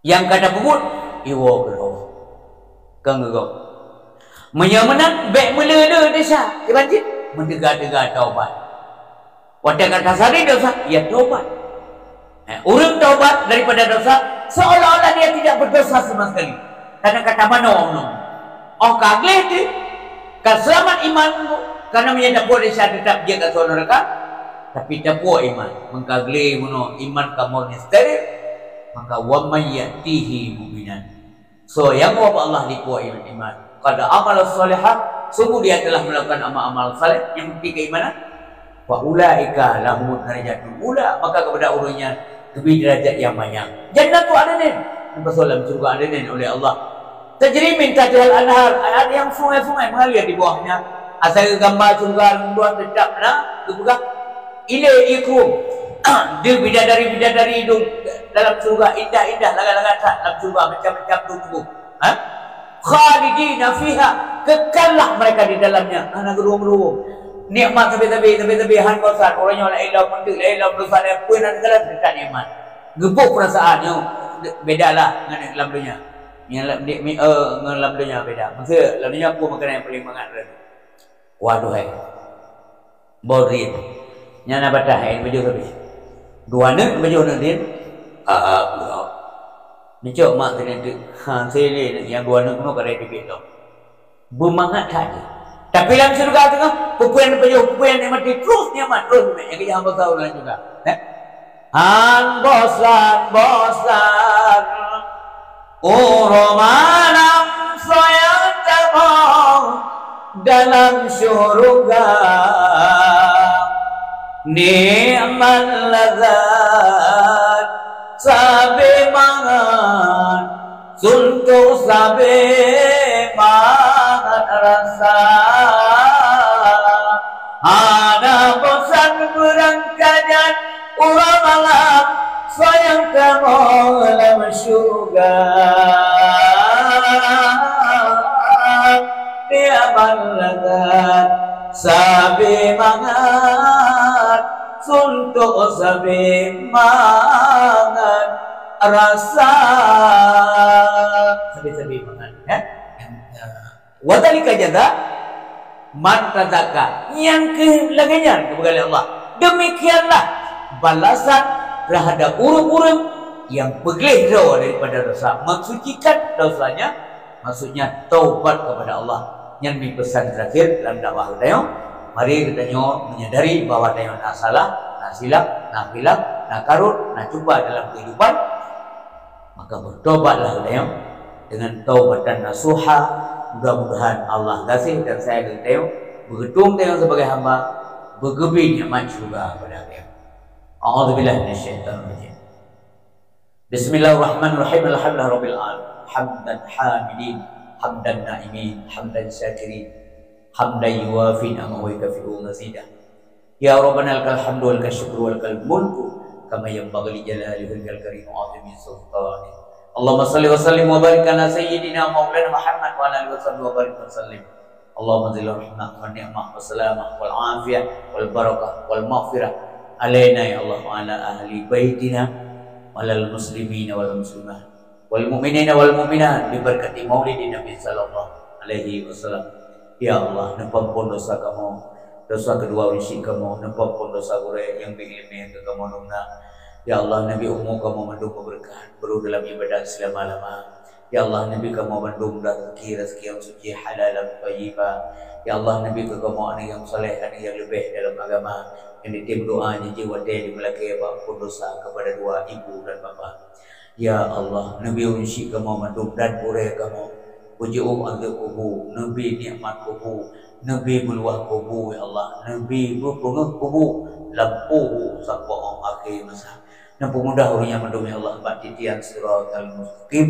nyang ka tapeubuet iwoe keu Allah. Keu gob. Meunyoe meunan bék meulé-lé desya, iban cit meuteuga-teuga taubat. Watée ka tasari dosa, ya tobat. Eh, ureuëng tobat daripada dosa seolah-olah dia tidak berdosa sama sekali. Karena ka tamanoe ngon. Oh ka gleh teuh, ka seulamat iman, karena meunyoe tapuwoe desya teutap jeuet ka soe neuraka, tapi tapuwoe iman. Meuka gleh meunoe iman ka murni steril, maka wa may ya'tihi mu'minan. Soe nyang woe bak Allah dipuwoe iman, iman. Qad amila shalihat, sungguh dia telah melakukan amal-amal saleh nyang bukti keimanan. Fa ulaika lahumud darajatul ula, maka kepada ureuëng nyan geubri derajat nyang manyang. Jannatu adnin, dipasoe lam syeuruga adnin oleh Allah. Tajri min tahtihal anhar, air nyang sungai-sungai mengalir di bawahnya. Asai geugambar syeuruga lam dua teutap na geupeugah. Ilée ié krueng, di bidadari-bidadari idong dalam syeuruga indah-indah, lagat-lagat that lam syeuruga macam-macam rupa-rupa. Ha? Khalidina fiha, kekallah mereka di dalamnya. Hana geuruwong-ruwong. Nikmat sabe-sabe, sabe-sabe han bosan. Uroe nyoe laén lom meunteuk, laén lom dosa, laén peue nan segala dekat nikmat. Geuboh peurasaan nyoe beda lah ngon lam donya. Nyang lam, di, mi, eh, ngon lam donya beda. Maksud lam donya peue makanan nyang paling mangat lom. Waduh hai. Boh drien. Nyan na batah hai, bajôh sabe. Dua neuk bajôh neuk drien. Ah, ah, ah. Nicok mak keuneuk teuk. Ha, sele nyang dua neuk nyoe kadai teubiet lom. Beumangat that jih. Tapi lam syeuruga teungoh, peue-peue nyang bajôh, peue-peue nyang mati, terus nyaman, terus nyang keu jahan basa ulang syeuruga. Eh? Han bosan-bosan. Uroe malam soe nyang tamong dalam syeuruga. Nikmat lazat sabe mangat, suntok sabe mangat rasa. Hana bosan beurangkat nyan uroe malam, sayang kamoe lam syeuruga. Nikmat lazat sabe mangat, suntok sabe mangat rasa. Sabe-sabe mangat, ya. Wa dzalika jaza man tazakka. Nyang keuh lagée nyan geupeugah lé Allah. Demikianlah balasan terhadap ureuëng-ureuëng nyang peugleh droe daripada dosa, mensucikan dosanya, maksudnya taubat kepada Allah. Nyan mi pesan terakhir lam dakwah geutanyoe. Mari geutanyoe menyadari bahwa tanyoe na salah, na silap, na khilaf, na karot, na cuba dalam kehidupan. Maka bertobatlah geutanyoe. dengan taubatan nasuha. Mudah-mudahan Allah gaséh dan sayang geutanyoe, beugeutong tanyoe sebagai hamba, beugeubri nikmat syurga pada geutanyoe. A'udzubillahi minasyaitonirrajim. Bismillahirrahmanirrahim. Alhamdulillahirabbil alamin. Hamdan hamidin, hamdan naimin, hamdan syakirin, hamdan yuwafi ni'amahu wa yukafi'u mazidah. Ya Rabbana, lakal hamdu wa lakal syukru wa lakal mulku, kama yanbaghi li jalali wajhikal karim wa 'azimi sultanik. Allahumma shalli wa sallim wa barik ala sayyidina maulana Muhammad wa ala alihi wa sahbihi wa barik wa sallim. Allahumma anzil rahmah wa ni'mah wa salamah wal afiyah wal barakah wal maghfirah alaina ya Allah wa ala ahli baitina wa alal muslimina wal muslimat wal mu'minina wal mu'minat bi barakati maulidin Nabi sallallahu alaihi wasallam. Ya Allah, neupeuampon dosa kamoe, dosa keudua ureueng syik kamoe, neupeuampon dosa gurée nyang bri iéleumé keu kamoe dum na. Ya Allah, neubri umu kamoe mandum meubeureukat, brôh dalam iébadat seulama-lama. Ya Allah, neubri kamoe mandum raseuki, raseuki nyang suci, halalan thayyibah. Ya Allah, neubri keu kamoe aneuk nyang saleh, aneuk nyang leubeh dalam agama, nyang jitem doa, nyang jiwatée di meulakée bak ampon dosa kepada dua ibu dan bapa. Ya Allah, neubri ureueng syik kamoe mandum dan gurée kamoe, beujiôh azeueb kubu, neubri nikmat kubu, neubri meuluwah kubu, ya Allah, neubri beupeungeuh kubu lam kubu sampoe 'oh akhé masa. Neupeumudah ureueng nyan mandum, ya Allah, bak titian siratal mustaqim,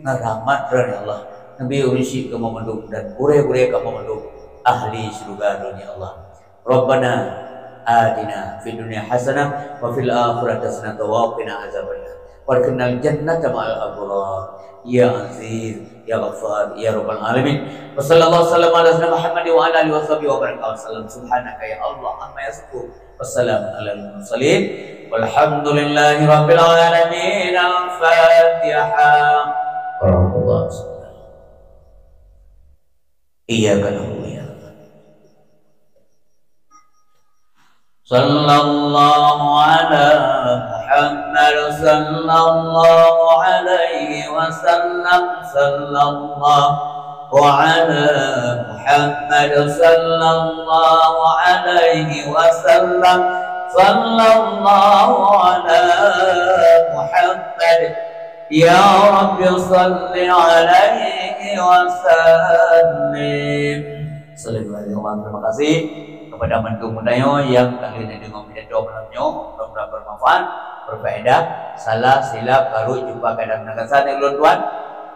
ngon rahmat Droen, ya Allah. Neubri ureueng syik kamoe mandum dan gurée-gurée kamoe mandum ahli syeuruga Droen, ya Allah. Rabbana atina fid dunya hasanah wa fil akhirati hasanah wa qina azabannar. Wa adkhilnal jannata ma'al abrar. Ya Aziz, ya Ghaffar, ya Rabbal alamin. Wa sallallahu wasallam ala sayyidina Muhammad wa ala alihi wa sahbihi wa barik wa sallam. Subhanaka ya Allah amma yasifun. Wassalamu alal mursalin. Walhamdulillahi rabbil alamin. Al-Fatihah. Warahmatullahi wabarakatuh. Iyyaka na'budu wa iyyaka nasta'in. Sallallahu ala Muhammad, sallallahu alaihi wasallam, sallallahu ala Muhammad, sallallahu alaihi wasallam, sallallahu ala Muhammad. Ya Rabbi salli alaihi wa sallim. Sallallahu alaihi wasallam. Terima kasih kepada mandum geutanyoe nyang ka lheueh neudeungoe pidato malam nyoe. Mudah-mudahan bermanfaat, berfaedah. Salah, silap, ka rhot, cupa, kadang, na gasa, ulôn tuan.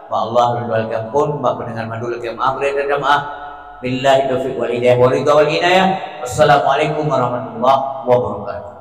Bak Allah lôn doa lakée ampon, bak pendengar mandum lakée maaf, bri dan maaf. Billahi taufiq wal hidayah, wal ridha wal inayah. Wassalamualaikum warahmatullahi wabarakatuh.